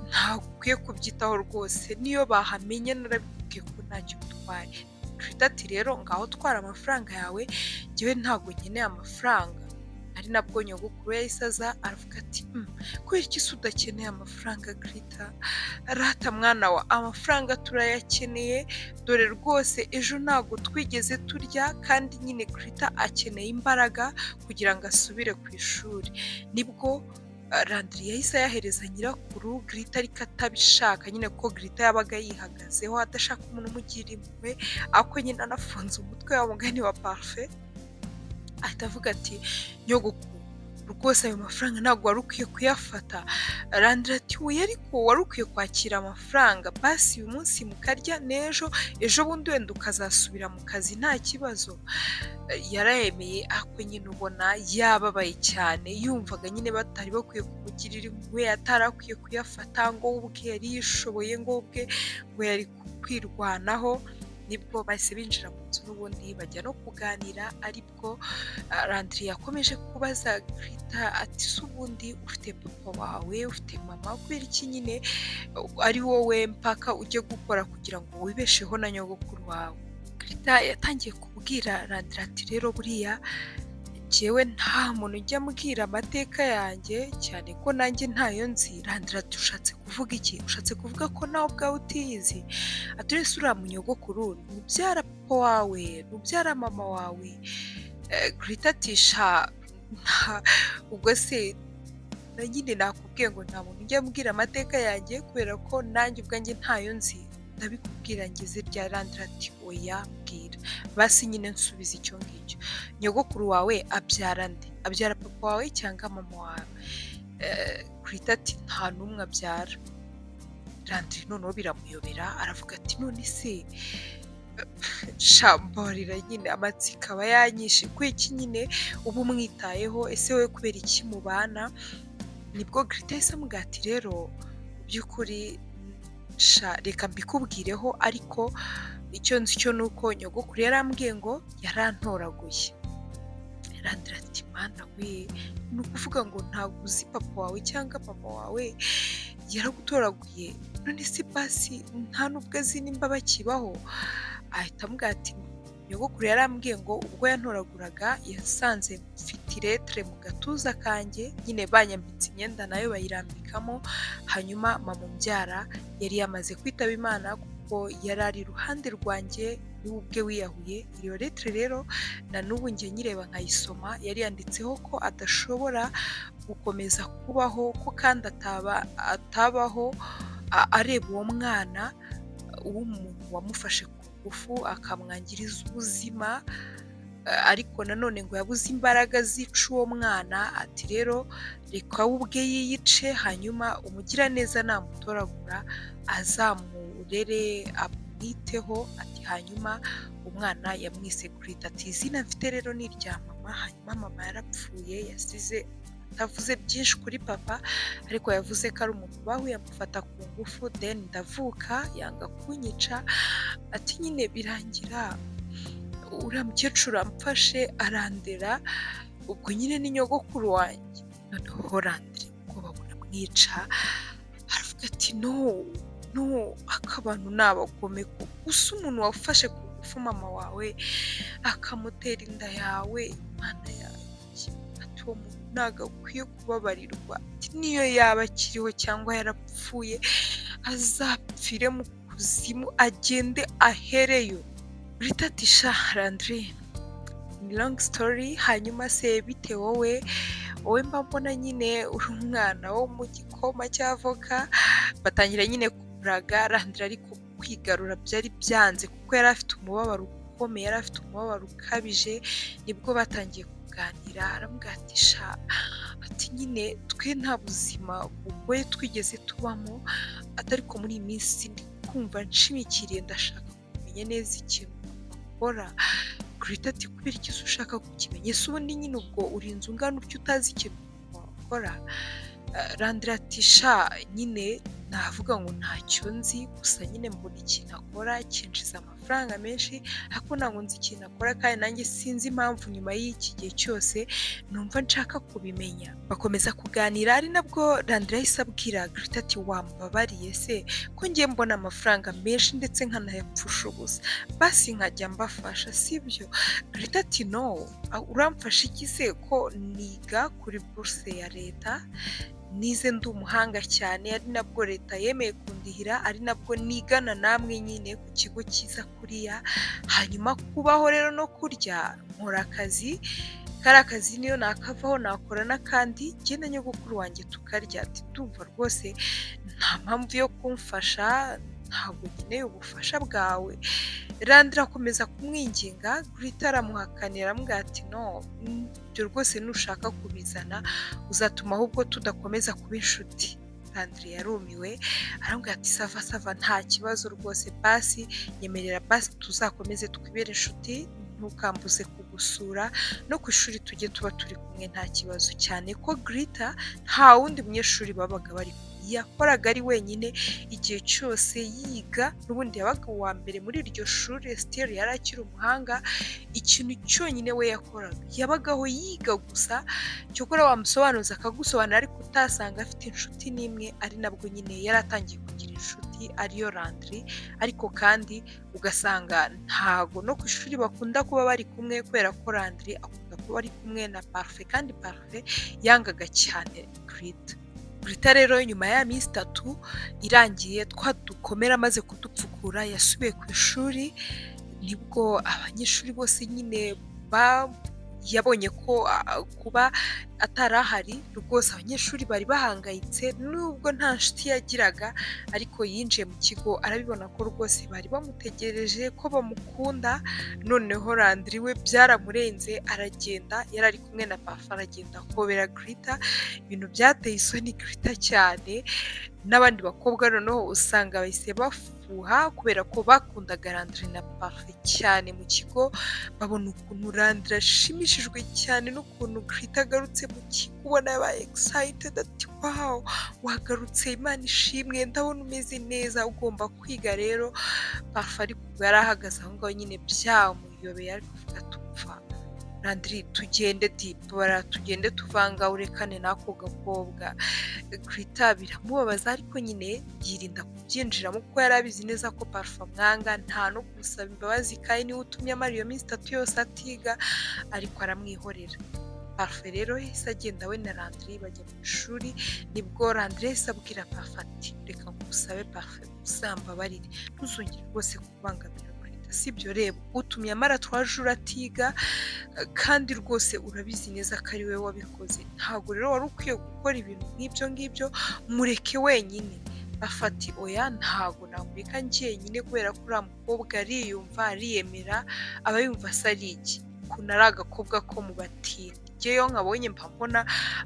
ntabwo ukwiye kubyitaho rwose, niyo bahamenya narabikubwiye ko ntacyo bitwaye. Grita ati rero ngaho twara amafaranga yawe, njyewe ntabwo nkeneye amafaranga. Ari nabwo nyogokuru yahise aza aravuga ati kubera iki se udakeneye amafaranga Grita? Rata mwana wa, amafaranga turayakeneye, dore rwose ejo ntabwo twigeze turya, kandi nyine Grita akeneye imbaraga kugira ngo asubire ku ishuri. Nibwo Landry yahise ayahereza nyirakuru, Grita ariko atabishaka nyine kuko Grita yabaga yihagazeho adashaka umuntu umugira impuhwe, ariko nyine anafunze umutwe wa mugani wa Parfait, ahita avuga ati nyogokuru rwose ayo mafaranga ntabwo wari ukwiye kuyafata. Landry ati oya ariko wari ukwiye kwakira amafaranga, basi uyu munsi mukarya n'ejo, ejo bundi wenda ukazasubira mu kazi nta kibazo. Yarayemeye ariko nyine ubona yababaye cyane, yumvaga nyine batari bakwiye kumugirira impuhwe, atari akwiye kuyafata, ngo we ubwe yari yishoboye, ngo we ubwe ngo yari kwirwanaho. Nibwo bahise binjira mu nzu n'ubundi bajya no kuganira, aribwo Landry yakomeje kubaza Grita ati se ubundi ufite papa wawe, ufite mama, kubera iki nyine ari wowe mpaka ujye gukora kugira ngo wibesheho na nyogokuru wawe? Grita yatangiye kubwira Landry ati rero buriya njyewe nta muntu ujya ambwira amateka yanjye, cyane ko nanjye ntayo nzi. Landry ati ushatse kuvuga iki? Ushatse kuvuga ko nawe ubwawe utiyizi? Ati ese uriya munyogokuru ni ubyara papa wawe, ni ubyara mama wawe? Grita ati sha ubwo se na nyine nakubwiye ngo nta muntu ujya ambwira amateka yanjye kubera ko nanjye ubwanjye ntayo nzi, ndabikubwira ngeze rya? Landry ati oya mbwira basi nyine nsubiza icyo ngicyo, nyogokuru wawe abyara nde? Abyara papa wawe cyangwa mama wawe? Grita ati nta n'umwe abyara. Landry noneho biramuyobera, aravuga ati none se sha mbabarira nyine amatsiko aba yanyishe, kubera iki nyine uba umwitayeho, ese wowe kubera iki mubana? Nibwo Grita yahise amubwira ati rero mu by'ukuri sha reka mbikubwireho, ariko icyo nzi cyo ni uko nyogokuru yarambwiye ngo yarantoraguye. Landry ati mana we, ni ukuvuga ngo ntabwo uzi papa wawe cyangwa mama wawe, yaragutoraguye, none se basi nta nubwo azi nimba bakibaho? Ahita amubwira ati nyogokuru yarambwiye ngo ubwo yantoraguraga yasanze mfite Ati lettre mu gatuza kanjye nyine, banyambitse imyenda nayo bayirambikamo. Hanyuma mama umbyara yari yamaze kwitaba Imana kuko yari ari iruhande rwanjye, niwe ubwe wiyahuye. Iyo lettre rero na n'ubu njye nyireba nkayisoma, yari yanditseho ko adashobora gukomeza kubaho, ko kandi atabaho areba uwo mwana w'umuntu wamufashe ku ngufu akamwangiriza ubuzima, ariko nanone ngo yabuze imbaraga zica uwo mwana. Ati rero reka we ubwe yiyice, hanyuma umugiraneza namutoragura azamurere amwiteho. Ati hanyuma umwana yamwise Grita. Ati izina mfite rero ni irya mama. Hanyuma mama yarapfuye, yasize atavuze byinshi kuri papa, ariko yavuze ko ari umuntu bahuye amufata ku ngufu, then ndavuka yanga kunyica. Ati nyine birangira uriya mukecuru amfashe arandera, ubwo nyine ni nyogokuru wanjye. Noneho Landry ubwoba buramwica, aravuga ati no, no, aka abantu ni abagome koko, gusa umuntu wafashe ku ngufu mama wawe akamutera inda yawe, Mana yanjye, ati uwo muntu ntabwo akwiye kubabarirwa. Ati niyo yaba akiriho cyangwa yarapfuye, azapfire mu kuzimu, agende ahereyo. Rita ati sha Landry, ni long story. Hanyuma se bite wowe? Wowe mba mbona nyine uri umwana wo mu gikoma cy'avoka. Batangira nyine kuburaga Landry, ariko kwigarura byari byanze kuko yari afite umubabaro ukomeye, yari afite umubabaro ukabije. Nibwo batangiye kuganira, aramubwira ati sha, ati nyine twe nta buzima bugoye twigeze tubamo, ati ariko muri iyi minsi ndi kumva nshimikiriye, ndashaka kumenya neza ikintu akora. Grita ati kubera iki se ushaka kukimenya? Ese ubundi nyine ubwo uri inzu ungana utyo utazi ikintu wakora? Landry ati sha nyine navuga ngo ntacyo nzi, gusa nyine mbona ikintu akora cyinjiza amafaranga menshi, ariko ntabwo nzi ikintu akora, kandi nanjye sinzi impamvu nyuma y'iki gihe cyose numva nshaka kubimenya. Bakomeza kuganira, ari nabwo Landry yahise abwira Grita ati wambabariye se ko ngiye mbona amafaranga menshi ndetse nkanayapfusha ubusa, basi nkajya mbafasha, sibyo? Grita ati no, uramfasha iki se ko niga kuri buruse ya leta, nize ndi umuhanga cyane, ari nabwo leta yemeye kundihira, ari nabwo nigana namwe nyine ku kigo cyiza kuriya. Hanyuma kubaho rero no kurya, nkora akazi, kariya kazi niyo nakavaho nakora n'akandi, njye na nyogokuru wanjye tukarya. Ati ndumva rwose nta mpamvu yo kumfasha, ntabwo nkeneye ubufasha bwawe. Landry akomeza kumwinginga, Grita aramuhakanira, aramubwira ati no, ibyo rwose nushaka kubizana uzatuma ahubwo tudakomeza kuba inshuti. Landry yarumiwe, aramubwira ati ça va, ça va, nta kibazo rwose, basi nyemerera basi tuzakomeze twibere inshuti, ntukambuze kugusura, no ku ishuri tujye tuba turi kumwe nta kibazo. Cyane ko Grita nta wundi munyeshuri babaga bari kumwe, yakoraga ari wenyine igihe cyose yiga, n'ubundi yabaga uwa mbere muri iryo shuri, still yari akiri umuhanga. Ikintu cyonyine we yakoraga yabagaho yiga gusa, cyokora wamusobanuza akagusobanurira, ariko utasanga afite inshuti n'imwe. Ari nabwo nyine yari atangiye kugira inshuti ariyo Landry, ariko kandi ugasanga ntago no ku ishuri bakunda kuba bari kumwe, kubera ko Landry akunda kuba ari kumwe na Parfait, kandi Parfait yangaga cyane Grita. Grita rero nyuma ya minsi 3 irangiye, twa dukomere amaze kudupfukura, yasubiye ku ishuri. Nibwo abanyeshuri bose nyine yabonye ko kuba atari ahari rwose abanyeshuri bari bahangayitse, nubwo nta nshuti yagiraga, ariko yinjiye mu kigo arabibona ko rwose bari bamutegereje, ko bamukunda. Noneho Landry we byaramurenze, aragenda, yari ari kumwe na Parfait, aragenda ahobera Grita, ibintu byateye isoni Grita cyane n'abandi bakobwa. Noneho usanga bahise bafuha kubera ko bakundaga Landry na Parfait cyane mu kigo, babona ukuntu Landry ashimishijwe cyane n'ukuntu Grita agarutse mu kigo, ubona yabaye excited, ati wow, wagarutse, Imana ishimwe, ndabona umeze neza, ugomba kwiga rero. Parfait ariko ubwo yari ahagaze aho ngaho nyine byamuyobeye, ariko avuga ati umva Landry, tugende dibora, tugende tuvanga, urekane n'ako gakobwa. Grita biramubabaza, ariko nyine yirinda kubyinjiramo kuko yari abizi neza ko Parfait amwanga, nta no kumusaba imbabazi, kandi niwe utumye amara iyo minsi 3 yose atiga, ariko aramwihorera. Parfait rero yahise agenda we na Landry bajya mu ishuri. Nibwo Landry yahise abwira Parfait ati: "Reka ngusabe Parfait, uzambabarire, ntuzongere rwose kubangamira Greta, sibyo? Reba utumye amara 3 jours atiga, kandi rwose urabizi neza ko ari we wabikoze. Ntabwo rero wari ukwiye gukora ibintu nk'ibyo ngibyo, mureke wenyine." Parfait ati: "Oya, ntabwo namureka njyenyine, kubera ko uriya mukobwa ariyumva, ariyemera, aba yumva asa ari iki, ukuntu ari agakobwa ko mu batindi. Njyewe iyo nkabonye mba mbona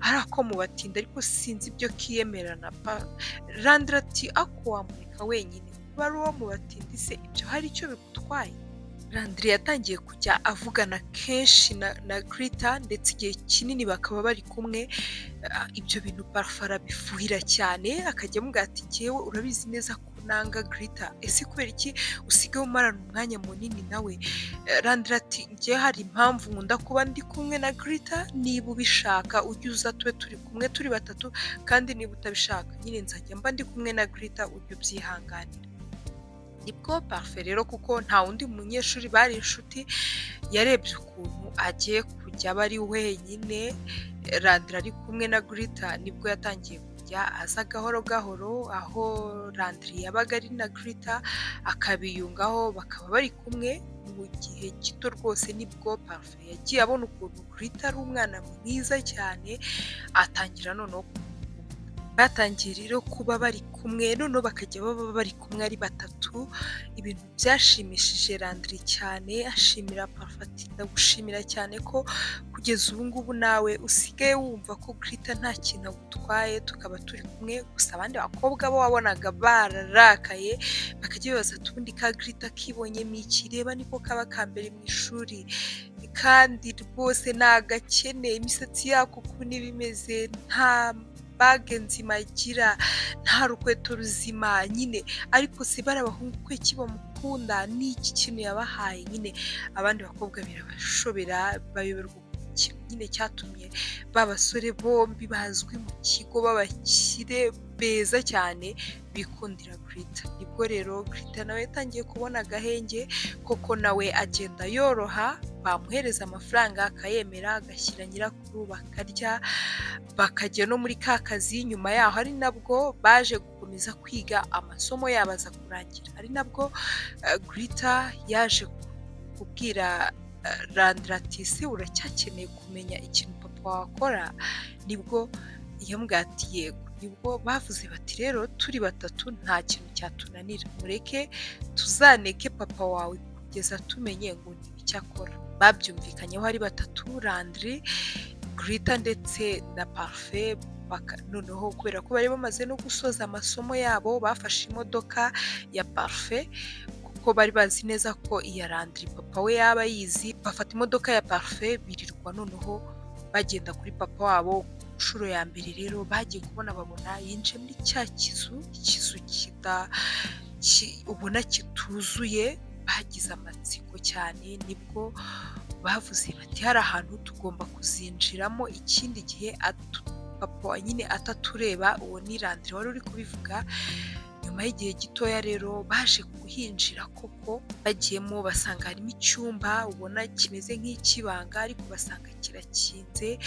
ari ako mu batindi, ariko sinzi ibyo kiyemerana." Landry ati: "Ako wamureka wenyine, kuba ari uwo mu batindi se ibyo hari icyo bigutwaye?" Landry yatangiye kujya avugana kenshi na Greta, ndetse igihe kinini bakaba bari kumwe. Ibyo bintu Parfait arabifuhira cyane, akajya amubwira ati: "Njyewe urabizi neza ko nanga Greta, ese kubera iki usigaye umarana umwanya munini nawe?" Landry ati: "Njyewe hari impamvu nkunda kuba ndi kumwe na Greta. Niba ubishaka ujye uza tube turi kumwe turi batatu, kandi niba utabishaka nyine nzajya mba ndi kumwe na Greta, ujye ubyihanganira." Nibwo Parfait rero, kuko nta wundi munyeshuri bari inshuti, yarebye ukuntu agiye kujya aba ari wenyine, Landry ari kumwe na Greta. Nibwo yatangiye kujya aza gahoro gahoro aho Landry yabaga ari na Greta, akabiyungaho bakaba bari kumwe mu gihe gito rwose. Nibwo Parfait yagiye abona ukuntu Greta ari umwana mwiza cyane, atangira noneho batangiye rero kuba bari kumwe, noneho bakajya baba bari kumwe ari batatu. Ibintu byashimishije Landry cyane, ashimira Parfait ati: "Ndagushimira cyane ko kugeza ubu ngubu nawe usigaye wumva ko Greta nta kintu agutwaye, tukaba turi kumwe." Gusa abandi bakobwa bo wabonaga bararakaye, bakajya bibaza ati: "Ubundi ka Greta kibonyemo iki? Reba niko kaba ka mbere mu ishuri, kandi rwose ni agakene, imisatsi yako ukuntu iba imeze, nta bag nzima agira, nta rukweto ruzima nyine, ariko se bariya bahungu kuki bamukunda? Ni iki kintu yabahaye?" Nyine abandi bakobwa birabashobera, bayoberwa ikintu nyine cyatumye ba basore bombi bazwi mu kigo b'abakire beza cyane bikundira Greta. Nibwo rero Greta nawe yatangiye kubona agahenge koko, nawe agenda yoroha, bamuhereza amafaranga akayemera, agashyira nyirakuru bakarya, bakajya no muri ka kazi. Nyuma yaho ari nabwo baje gukomeza kwiga, amasomo yabo aza kurangira, ari nabwo Greta yaje kubwira Landry ati: "Ese uracyakeneye kumenya ikintu papa wawe akora?" Nibwo yamubwiye ati: "Yego." Nibwo bavuze bati: "Rero turi batatu nta kintu cyatunanira, mureke tuzaneke papa wawe kugeza tumenye ngo ni ibiki akora." Babyumvikanyeho ari batatu, Landry, Greta ndetse na Parfait. Noneho kubera ko bari bamaze no gusoza amasomo yabo, bafashe imodoka ya Parfait, kuko bari bazi neza ko iya Landry papa we yaba ayizi. Bafata imodoka ya Parfait, birirwa noneho bagenda kuri papa wabo. Ku nshuro ya mbere rero bagiye kubona babona yinjiye muri cya kizu, ikizu ubona kituzuye. Bagize amatsiko cyane, nibwo bavuze bati: "Hari ahantu tugomba kuzinjiramo ikindi gihe papa nyine atatureba." Uwo ni Landry wari uri kubivuga. Nyuma y'igihe gitoya rero baje kuhinjira koko, bagiyemo basanga harimo icyumba ubona kimeze nk'icy'ibanga, ariko basanga kirakinze.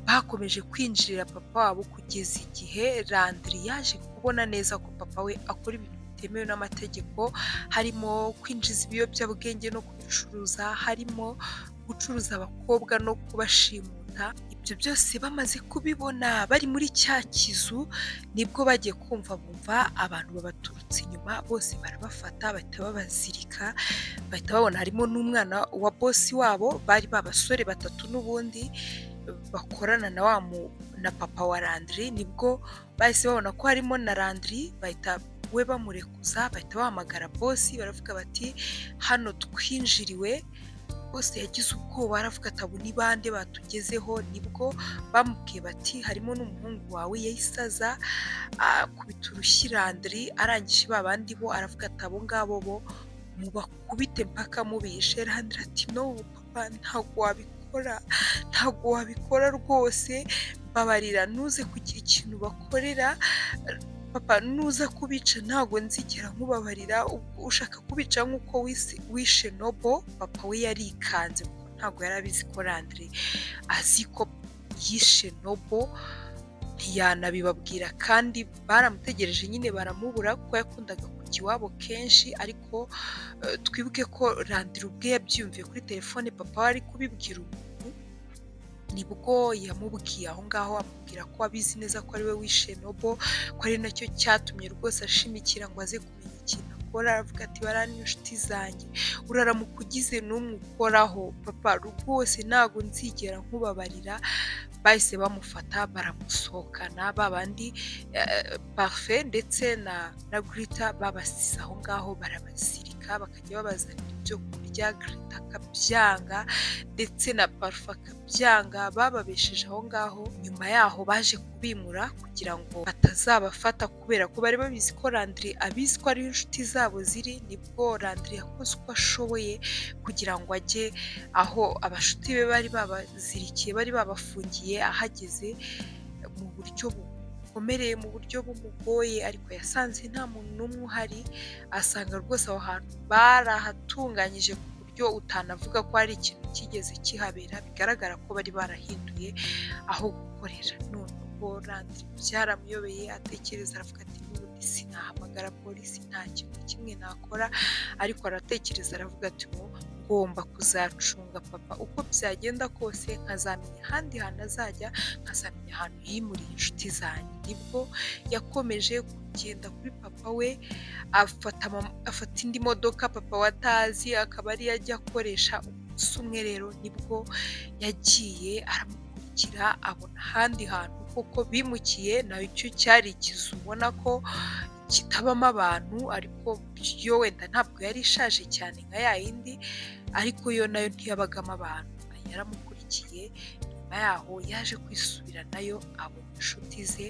Bakomeje kwinjirira papa wabo kugeza igihe Landry yaje kubona neza ko papa we akora ibintu bitemewe n'amategeko, harimo kwinjiza ibiyobyabwenge no kubicuruza, harimo gucuruza abakobwa no kubashimuta. Ibyo byose bamaze kubibona bari muri cya kizu, nibwo bagiye kumva bumva abantu babaturutse inyuma, bose barabafata, bahita babazirika, bahita babona harimo n'umwana wa boss wabo. Bari ba basore batatu n'ubundi bakorana na wa na papa wa Landry. Nibwo bahise babona ko harimo na Landry, bahita we bamurekuza, bahita bahamagara boss, baravuga bati: "Hano twinjiriwe." Boss yagize ubwoba, aravuga ati: "Abo ni bande batugezeho?" Nibwo bamubwiye bati: "Harimo n'umuhungu wawe." Yahise aza akubita urushyi Landry, arangije ba bandi bo aravuga ati: "Abo ngabo bo mubakubite mpaka mubishe." Landry ati: "No papa, ntabwo wabikora, ntabwo wabikora rwose, mbabarira ntuze kugira ikintu bakorera papa. Nuza kubica ntabwo nzigera nkubabarira, ushaka kubica nk'uko wishe Nobo." Papa we yarikanze kuko ntabwo Ntabwo yari abizi ko Landry azi ko yishe Noble, ntiyanabibabwira, kandi baramutegereje nyine baramubura, kuko yakundaga kujya iwabo kenshi. Ariko twibuke ko Landry ubwe yabyiyumviye kuri telefone papa we ari kubibwira umuntu, nibwo yamubwiye aho ngaho, amubwira ko abizi neza ko ari we wishe Noble, ko ari nacyo cyatumye rwose ashimikira ngo aze kumenya ikintu akora. Aravuga ati bariya ni inshuti zanjye, uraramuka ugize n'umwe ukoraho papa rwose ntabwo nzigera nkubabarira. Bahise bamufata baramusohokana, ba bandi Parfait ndetse na Grita babasize aho ngaho, barabazirika, bakajya babazanira ibyo kurya, Grita akabyanga ndetse na Parfait akabyanga, bababesheje aho ngaho. Nyuma yaho baje kubimura kugira ngo batazabafata, kubera ko bari babizi ko Landry abizi ko ariho inshuti zabo ziri. Nibwo Landry yakoze uko ashoboye kugira ngo ajye aho abashuti be bari babazirikiye, bari babafungiye. Ahageze mu buryo bukomereye, mu buryo bumugoye, ariko yasanze nta muntu n'umwe uhari, asanga rwose aho hantu barahatunganyije ku buryo utanavuga ko hari ikintu kigeze kihabera, bigaragara ko bari barahinduye aho gukorera. Noneho Landry byaramuyobeye, atekereza aravuga ati n'ubundi sinahamagara polisi, nta kintu na kimwe nakora, ariko aratekereza aravuga ati ngomba kuzacunga papa uko byagenda kose, nkazamenya ahandi hantu azajya, nkazamenya ahantu yimuriye inshuti zanjye. Nibwo yakomeje kugenda kuri papa we, afata indi modoka papa we atazi, akaba ariyo ajya akoresha. Umunsi umwe rero nibwo yagiye aramukurikira, abona ahandi hantu koko bimukiye, nacyo cyari ikizu ubona ko kitabamo abantu, ariko yo wenda ntabwo yari ishaje cyane nka ya yindi, ariko yo nayo ntiyabagamo abantu. Yaramukurikiye, nyuma yaho yaje kwisubiranayo abona inshuti ze,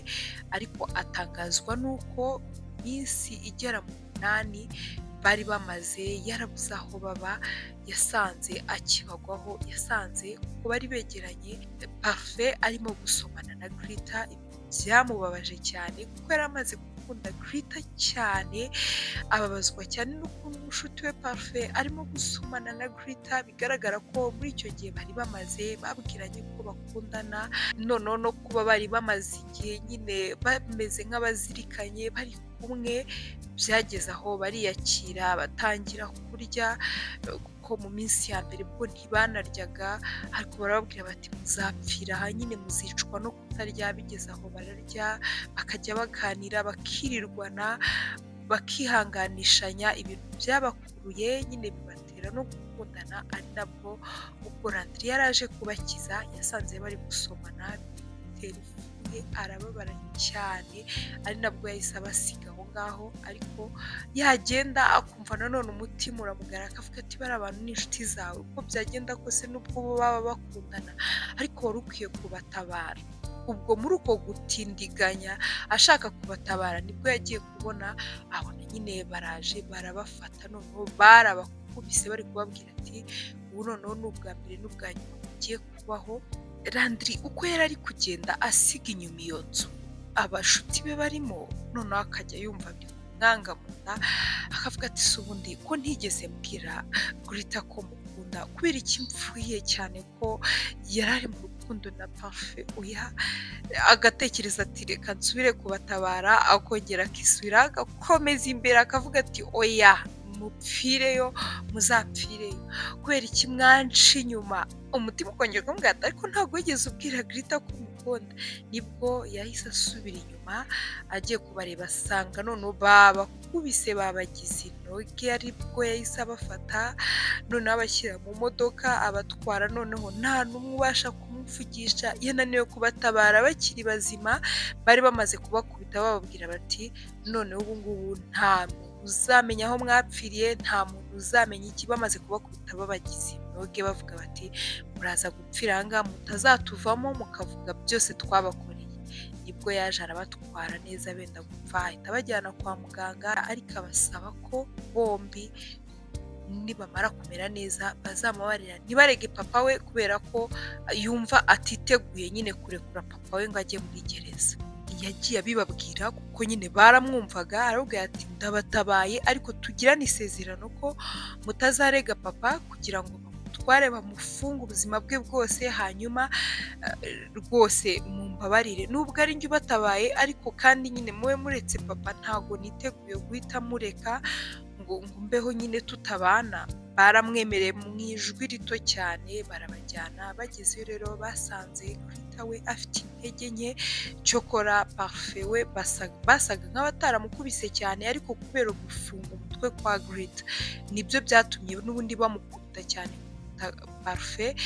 ariko atangazwa n'uko minsi igera mu 8 bari bamaze yarabuze aho baba, yasanze akibagwaho, yasanze kuko bari begeranye Parfait arimo gusomana na Grita. Byamubabaje cyane kuko yari amaze gukunda Grita cyane, ababazwa cyane n'ukuntu umushuti we Parfait arimo gusomana na Grita, bigaragara ko muri icyo gihe bari bamaze babwiranye ko bakundana, noneho no kuba bari bamaze igihe nyine bameze nk'abazirikanye bari kumwe, byageze aho bariyakira batangira kurya, kuko mu minsi ya mbere bwo ntibanaryaga, ariko barababwira bati muzapfira aha nyine, muzicwa no kutarya. Bigeze aho bararya, bakajya baganira, bakirirwana, bakihanganishanya, ibintu byabakuruye nyine bibatera no gukundana. Ari nabwo ubwo Landry yari aje kubakiza, yasanze bari gusomana, bimutera ifuhe, arababara cyane, ari nabwo yahise abasiga aho ngaho. Ariko yagenda akumva nanone umutima uramugara, akavuga ati bariya bantu ni inshuti zawe, uko byagenda kose nubwo bo baba bakundana, ariko wari ukwiye kubatabara. Ubwo muri uko gutindiganya ashaka kubatabara, nibwo yagiye kubona abona nyine baraje barabafata, noneho barabakubise bari kubabwira ati ubu noneho ni ubwa mbere n'ubwa nyuma mugiye kubaho. Landry uko yari ari kugenda asiga inyuma iyo nzu abashuti be barimo, noneho akajya yumva biri kumwanga mu nda, akavuga ati si ubundi ko ntigeze mbwira Grita ko mukunda, kubera iki mpfuye cyane ko yari ari mu rukundo na Parfait? Oya, agatekereza ati reka nsubire kubatabara, akongera akisubira agakomeza imbere, akavuga ati oya mupfireyo, muzapfireyo, kubera iki mwanca inyuma? Umutima ukongera ukamubwira ati ariko ntabwo wigeze ubwira Grita ko umukunda. Nibwo yahise asubira inyuma agiye kubareba, asanga noneho babakubise babagize inoge, aribwo yahise abafata noneho abashyira mu modoka abatwara, noneho nta n'umwe ubasha kumuvugisha, yananiwe kubatabara bakiri bazima, bari bamaze kubakubita bababwira bati noneho ubu ngubu nta muntu uzamenya aho mwapfiriye, nta muntu uzamenya iki, bamaze kubakubita babagize inoge, bavuga bati muraza gupfira aha ngaha mutazatuvamo mukavuga byose twabakoreye. Nibwo yaje arabatwara neza benda gupfa, ahita abajyana kwa muganga, ariko abasaba ko bombi nibamara kumera neza bazamubabarira ntibarege papa we, kubera ko yumva atiteguye nyine kurekura papa we ngo ajye muri gereza. Yagiye abibabwira kuko nyine baramwumvaga, arababwira ati ndabatabaye ariko tugirane isezerano ko mutazarega papa kugira ngo Bamutware bamufunge ubuzima bwe bwose, hanyuma rwose mumbabarire nubwo ari njye ubatabaye, ariko kandi nyine mube muretse papa, ntago niteguye guhita mureka ngo mbeho nyine tutabana. Baramwemereye mu ijwi rito cyane, barabajyana. Bagezeyo rero basanze Grita we afite intege nke, cyokora Parfait we basaga nk'abataramukubise cyane, ariko kubera gufunga umutwe kwa Grita nibyo byatumye n'ubundi bamukubita cyane. Parfait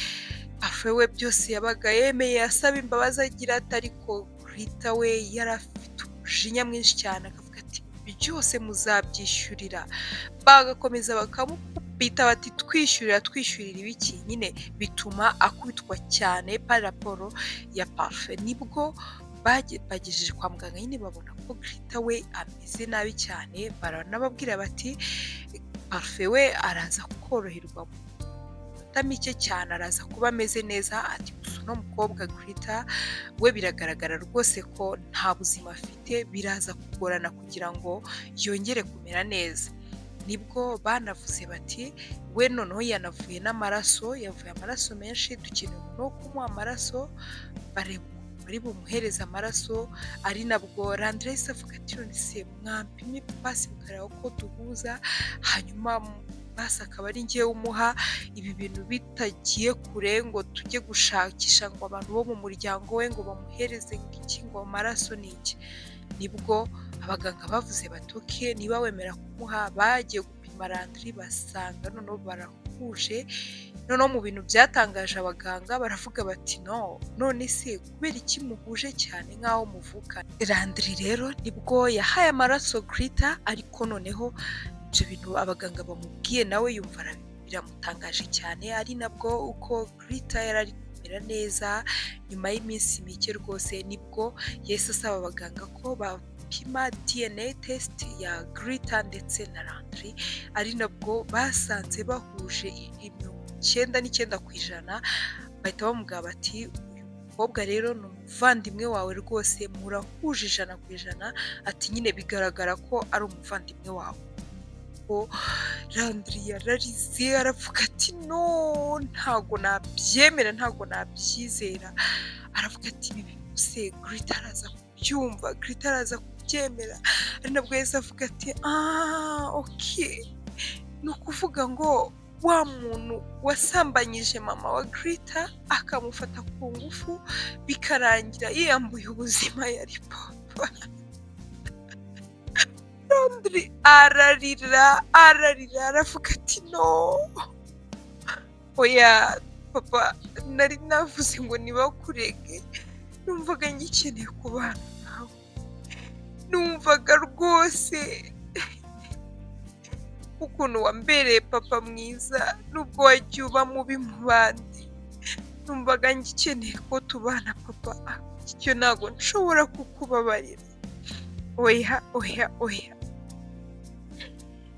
we byose yabaga yemeye, asaba imbabazi agira ati, ariko Grita we yari afite umujinya mwinshi cyane, akavuga ati byose muzabyishyurira. Bagakomeza bakamukubita bati twishyurira, twishyurira ibiki nyine, bituma akubitwa cyane par rapport ya Parfait. Nibwo bagejeje kwa muganga nyine babona ko Grita we ameze nabi cyane, baranababwira bati Parfait we araza koroherwa mu minota mike cyane, araza kuba ameze neza, ati gusa uno mukobwa Grita we biragaragara rwose ko nta buzima afite, biraza kugorana kugira ngo yongere kumera neza. Nibwo banavuze bati we noneho yanavuye n'amaraso, yavuye amaraso menshi, dukeneye umuntu wo kumuha amaraso. Bareba ukuntu bari bumuhereze amaraso, ari nabwo Landry yahise avuga ati none se mwampimye basi mukareba ko duhuza, hanyuma basi akaba ari njyewe umuha, ibi bintu bitagiye kure ngo tujye gushakisha ngo abantu bo mu muryango we ngo bamuhereze iki, ngo amaraso ni iki. Nibwo abaganga bavuze bati okay, niba wemera kumuha. Bagiye gupima Landry basanga noneho barahuje. Noneho mu bintu byatangaje abaganga baravuga bati no, none se kubera iki muhuje cyane nk'aho muvukana? Landry rero nibwo yahaye amaraso Grita, ariko noneho ibyo bintu abaganga bamubwiye nawe yumva biramutangaje cyane. Ari nabwo uko Grita yari ari kumera neza, nyuma y'iminsi mike rwose nibwo yahise asaba abaganga ko bapima DNA test ya Grita ndetse na Landry, ari nabwo basanze bahuje 99%. Bahita bamubwira bati uyu mukobwa rero ni umuvandimwe wawe rwose, murahuje 100%, ati nyine bigaragara ko ari umuvandimwe wawe. Landry yararize aravuga ati no, ntago nabyemera, ntago nabyizera. Aravuga ati ibi bintu se Grita araza kubyumva, Grita araza kubyemera? Ari nabwo yahise avuga ati ah okay, ni ukuvuga ngo wa muntu wasambanyije mama wa Grita akamufata ku ngufu bikarangira yiyambuye ubuzima yari papa. Landry ararira ararira aravuga ati no, oya papa, nari navuze ngo nibakurege, numvaga ngikeneye kubana nawe, numvaga rwose ukuntu wambereye papa mwiza nubwo wagiye uba mubi mu bandi, numvaga ngikeneye ko tubana papa, icyo ntabwo nshobora kukubabarira, oya oya oya.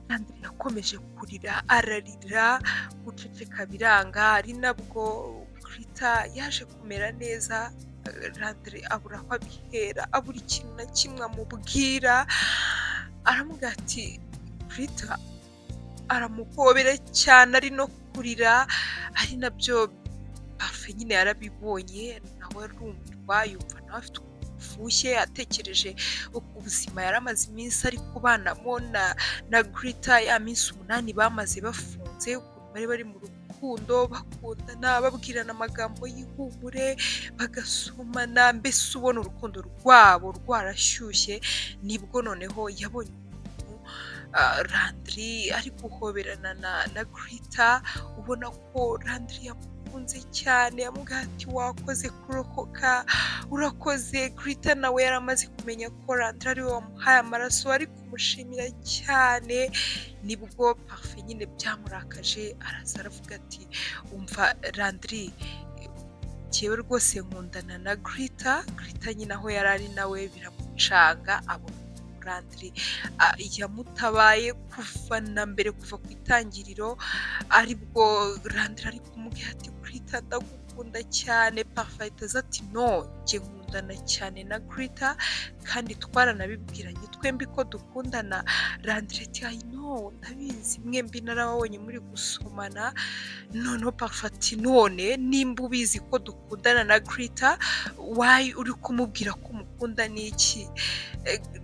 Landry yakomeje kurira ararira, guceceka biranga. Ari nabwo Grita yaje kumera neza, Landry abura aho abihera, abura ikintu na kimwe amubwira, aramubwira ati Grita, aramuhobera cyane ari no kurira, ari nabyo Parfait nyine yarabibonye nawe arumirwa, yumva nawe afite ubufushye, atekereje ubuzima yari amaze iminsi ari kubanamo na Grita, ya minsi 8 bamaze bafunze, ukuntu bari bari mu rukundo bakundana, babwirana amagambo y'ihumure, bagasomana, mbese ubona urukundo rwabo rwarashyushye. Nibwo noneho yabonye ukuntu Landry ari guhoberana na Grita, ubona ko Landry yamukunze cyane, amubwira ati wakoze kurokoka, urakoze. Grita nawe yari amaze kumenya ko Landry ariwe wamuhaye amaraso, ari kumushimira cyane. Nibwo Parfait nyine byamurakaje, araza aravuga ati umva Landry, njyewe rwose nkundana na Grita. Grita nyine aho yari ari nawe biramucanga, abona Landry yamutabaye kuva na mbere, kuva ku itangiriro, aribwo Landry ari kumubwira ati Grita ndagukunda cyane. Parfait ahita aza ati no, njye nkunda Nkundana cyane na Grita kandi twaranabibwiranye twembi ko dukundana." Landry ati: "I know, ndabizi, mwembi narababonye muri gusomana." Noneho Parfait ati: "None nimba ubizi ko dukundana na Grita, why uri kumubwira ko umukunda n'iki?"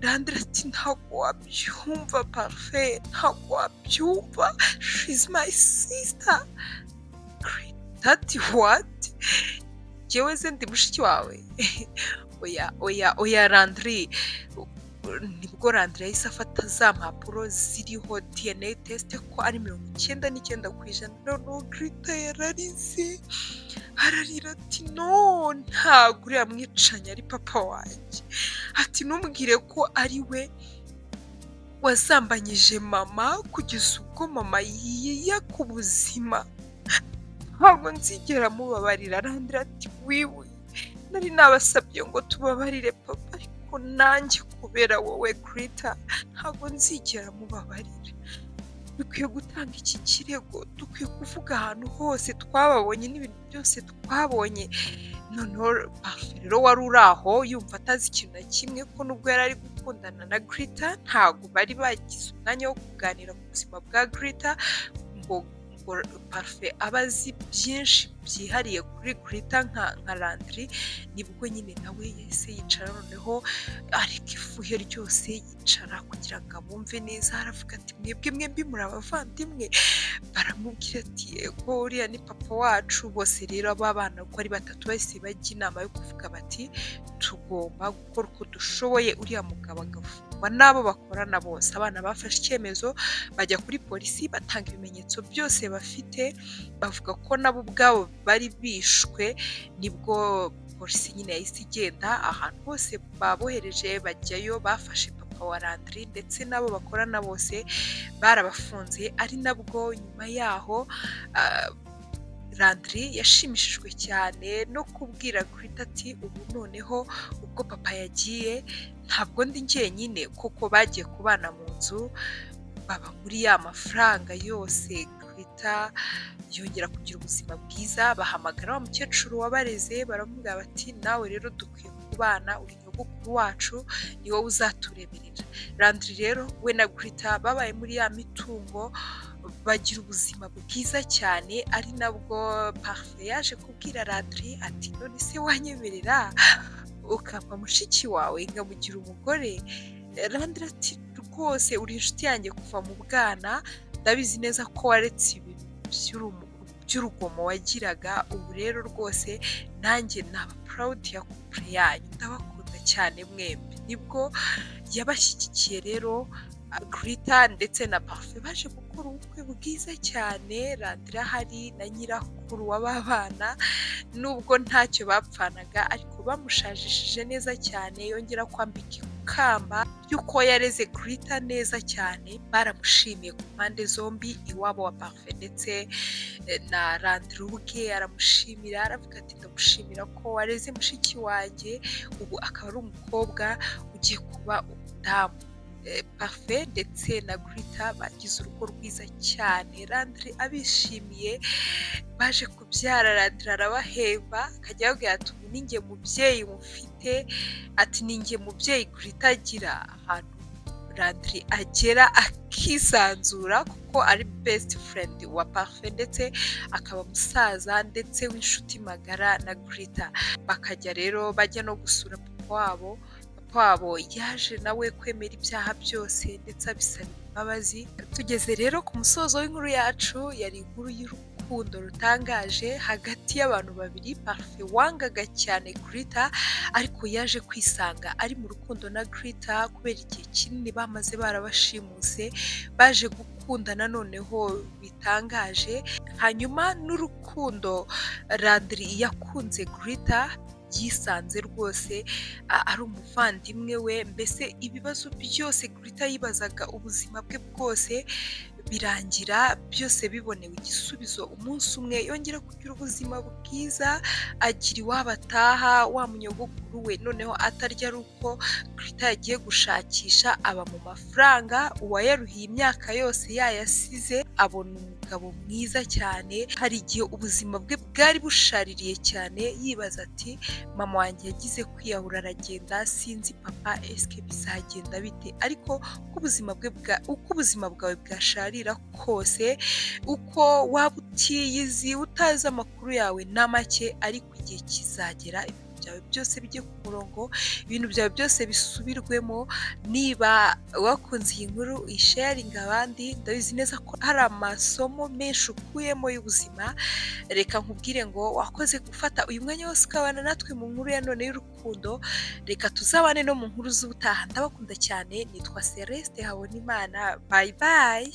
Landry ati: "Ntabwo wabyumva Parfait, ntabwo wabyumva, she's my sister." Grita ati: "What? Njyewe se ndi mushiki wawe? Oya, oya, oya, Landry." Nibwo Landry yahise afata za mpapuro ziriho DNA test ko ari 99%. Noneho Grita yararize, ararira ati: "No, ntabwo uriya mwicanyi ari papa wanjye." Ati: "Ntumbwire ko ari we wasambanyije mama kugeza ubwo mama yiyaka ubuzima, ntabwo nzigera mubabarira." Landry ati: "Wiwe, nari nabasabye ngo tubabarire papa, ariko nanjye kubera wowe Grita ntabwo nzigera mubabarira. Dukwiye gutanga iki kirego, dukwiye kuvuga ahantu hose twababonye n'ibintu byose twabonye." Noneho Parfait rero wari uri aho yumva atazi ikintu na kimwe, ko nubwo yari ari gukundana na Grita ntabwo bari bagize umwanya wo kuganira ku buzima bwa Grita ngo Parfait abe azi byinshi byihariye kuri Grita nka Landry. Nibwo nyine nawe yahise yicara, noneho areka ifuhe ryose, yicara kugira ngo abumve neza. Aravuga ati: "Mwebwe mwembi muri abavandimwe?" Baramubwira ati: "Yego, uriya ni papa wacu." Bose rero aba bana uko ari batatu bahise bajya inama yo kuvuga bati: "Tugomba gukora uko dushoboye uriya mugabo agafungwa n'abo bakorana bose." Abana bafashe icyemezo, bajya kuri polisi, batanga ibimenyetso byose bafite, bavuga ko nabo ubwabo bari bishwe. Nibwo polisi nyine yahise igenda ahantu hose babohereje, bajyayo, bafashe papa wa Landry ndetse n'abo bakorana bose barabafunze. Ari nabwo nyuma yaho Landry yashimishijwe cyane no kubwira Grita ati: "Ubu noneho ubwo papa yagiye ntabwo ndi njyenyine." Koko bagiye kubana mu nzu, baba muri ya mafaranga yose. Grita yongera kugira ubuzima bwiza. Bahamagara wa mukecuru wabareze, baramubwira bati: "Nawe rero dukwiye kubana, uri nyogokuru wacu, ni wowe uzatureberera." Landry rero we na Grita babaye muri ya mitungo, bagira ubuzima bwiza cyane. Ari nabwo Parfait yaje kubwira Landry ati: "None se wanyemerera ukampa mushiki wawe nkamugira umugore?" Landry ati: "Rwose uri inshuti yanjye kuva mu bwana, ndabizi neza ko waretse ibintu by'urugomo wagiraga, ubu rero rwose nanjye naba proud ya couple yanyu, ndabakunda cyane mwembi." Nibwo yabashyigikiye rero. Grita ndetse na Parfait baje gukora ubukwe bwiza cyane, Landry ahari na nyirakuru w'aba bana. Nubwo ntacyo bapfanaga, ariko bamushajishije neza cyane, yongera kwambika ikamba ry'uko yareze Grita neza cyane. Baramushimiye ku mpande zombi, iwabo wa Parfait ndetse na Landry ubwe aramushimira, aravuga ati: "Ndamushimira ko wareze mushiki wanjye, ubu akaba ari umukobwa ugiye kuba umudamu." Parfait ndetse na Grita bagize urugo rwiza cyane, Landry abishimiye. Baje kubyara, Landry arabahemba, akajya ababwira ati: "Ubu ni njye mubyeyi mufite." Ati: "Ni njye mubyeyi Grita agira." Ahantu Landry agera akisanzura kuko ari best friend wa Parfait ndetse akaba musaza ndetse w'inshuti magara na Grita. Bakajya rero bajya no gusura papa wabo. Papa wabo yaje nawe kwemera ibyaha byose ndetse abisabira imbabazi. Tugeze rero ku musozo w'inkuru yacu. Yari inkuru y'urukundo rutangaje hagati y'abantu babiri. Parfait wangaga cyane Grita, ariko yaje kwisanga ari mu rukundo na Grita kubera igihe kinini bamaze barabashimuse, baje gukundana noneho bitangaje. Hanyuma n'urukundo Landry yakunze Grita, yisanze rwose ari umuvandimwe we. Mbese ibibazo byose Grita yibazaga ubuzima bwe bwose birangira byose bibonewe igisubizo. Umunsi umwe yongera kugira ubuzima bwiza, agira iwabo ataha, wa munyogokuru we noneho atarya ari uko Grita yagiye gushakisha, aba mu mafaranga uwayaruhiye imyaka yose yayasize, abona umugabo mwiza cyane. Hari igihe ubuzima bwe bwari bushaririye cyane, yibaza ati: "Mama wanjye yagize kwiyahura aragenda, sinzi papa, esike bizagenda bite?" Ariko uko ubuzima bwawe bwasharira kose, uko waba utiyizi, utazi amakuru yawe na make, ariko igihe kizagera ibintu byawe byose bijye ku murongo, ibintu byawe byose bisubirwemo. Niba wakunze iyi nkuru, uyisharinge abandi. Ndabizi neza ko hari amasomo menshi ukuyemo y'ubuzima. Reka nkubwire ngo wakoze gufata uyu mwanya wose ukabana natwe mu nkuru ya none y'urukundo. Reka tuzabane no mu nkuru z'ubutaha. Ndabakunda cyane, nitwa Celeste Habonimana. Bye bye.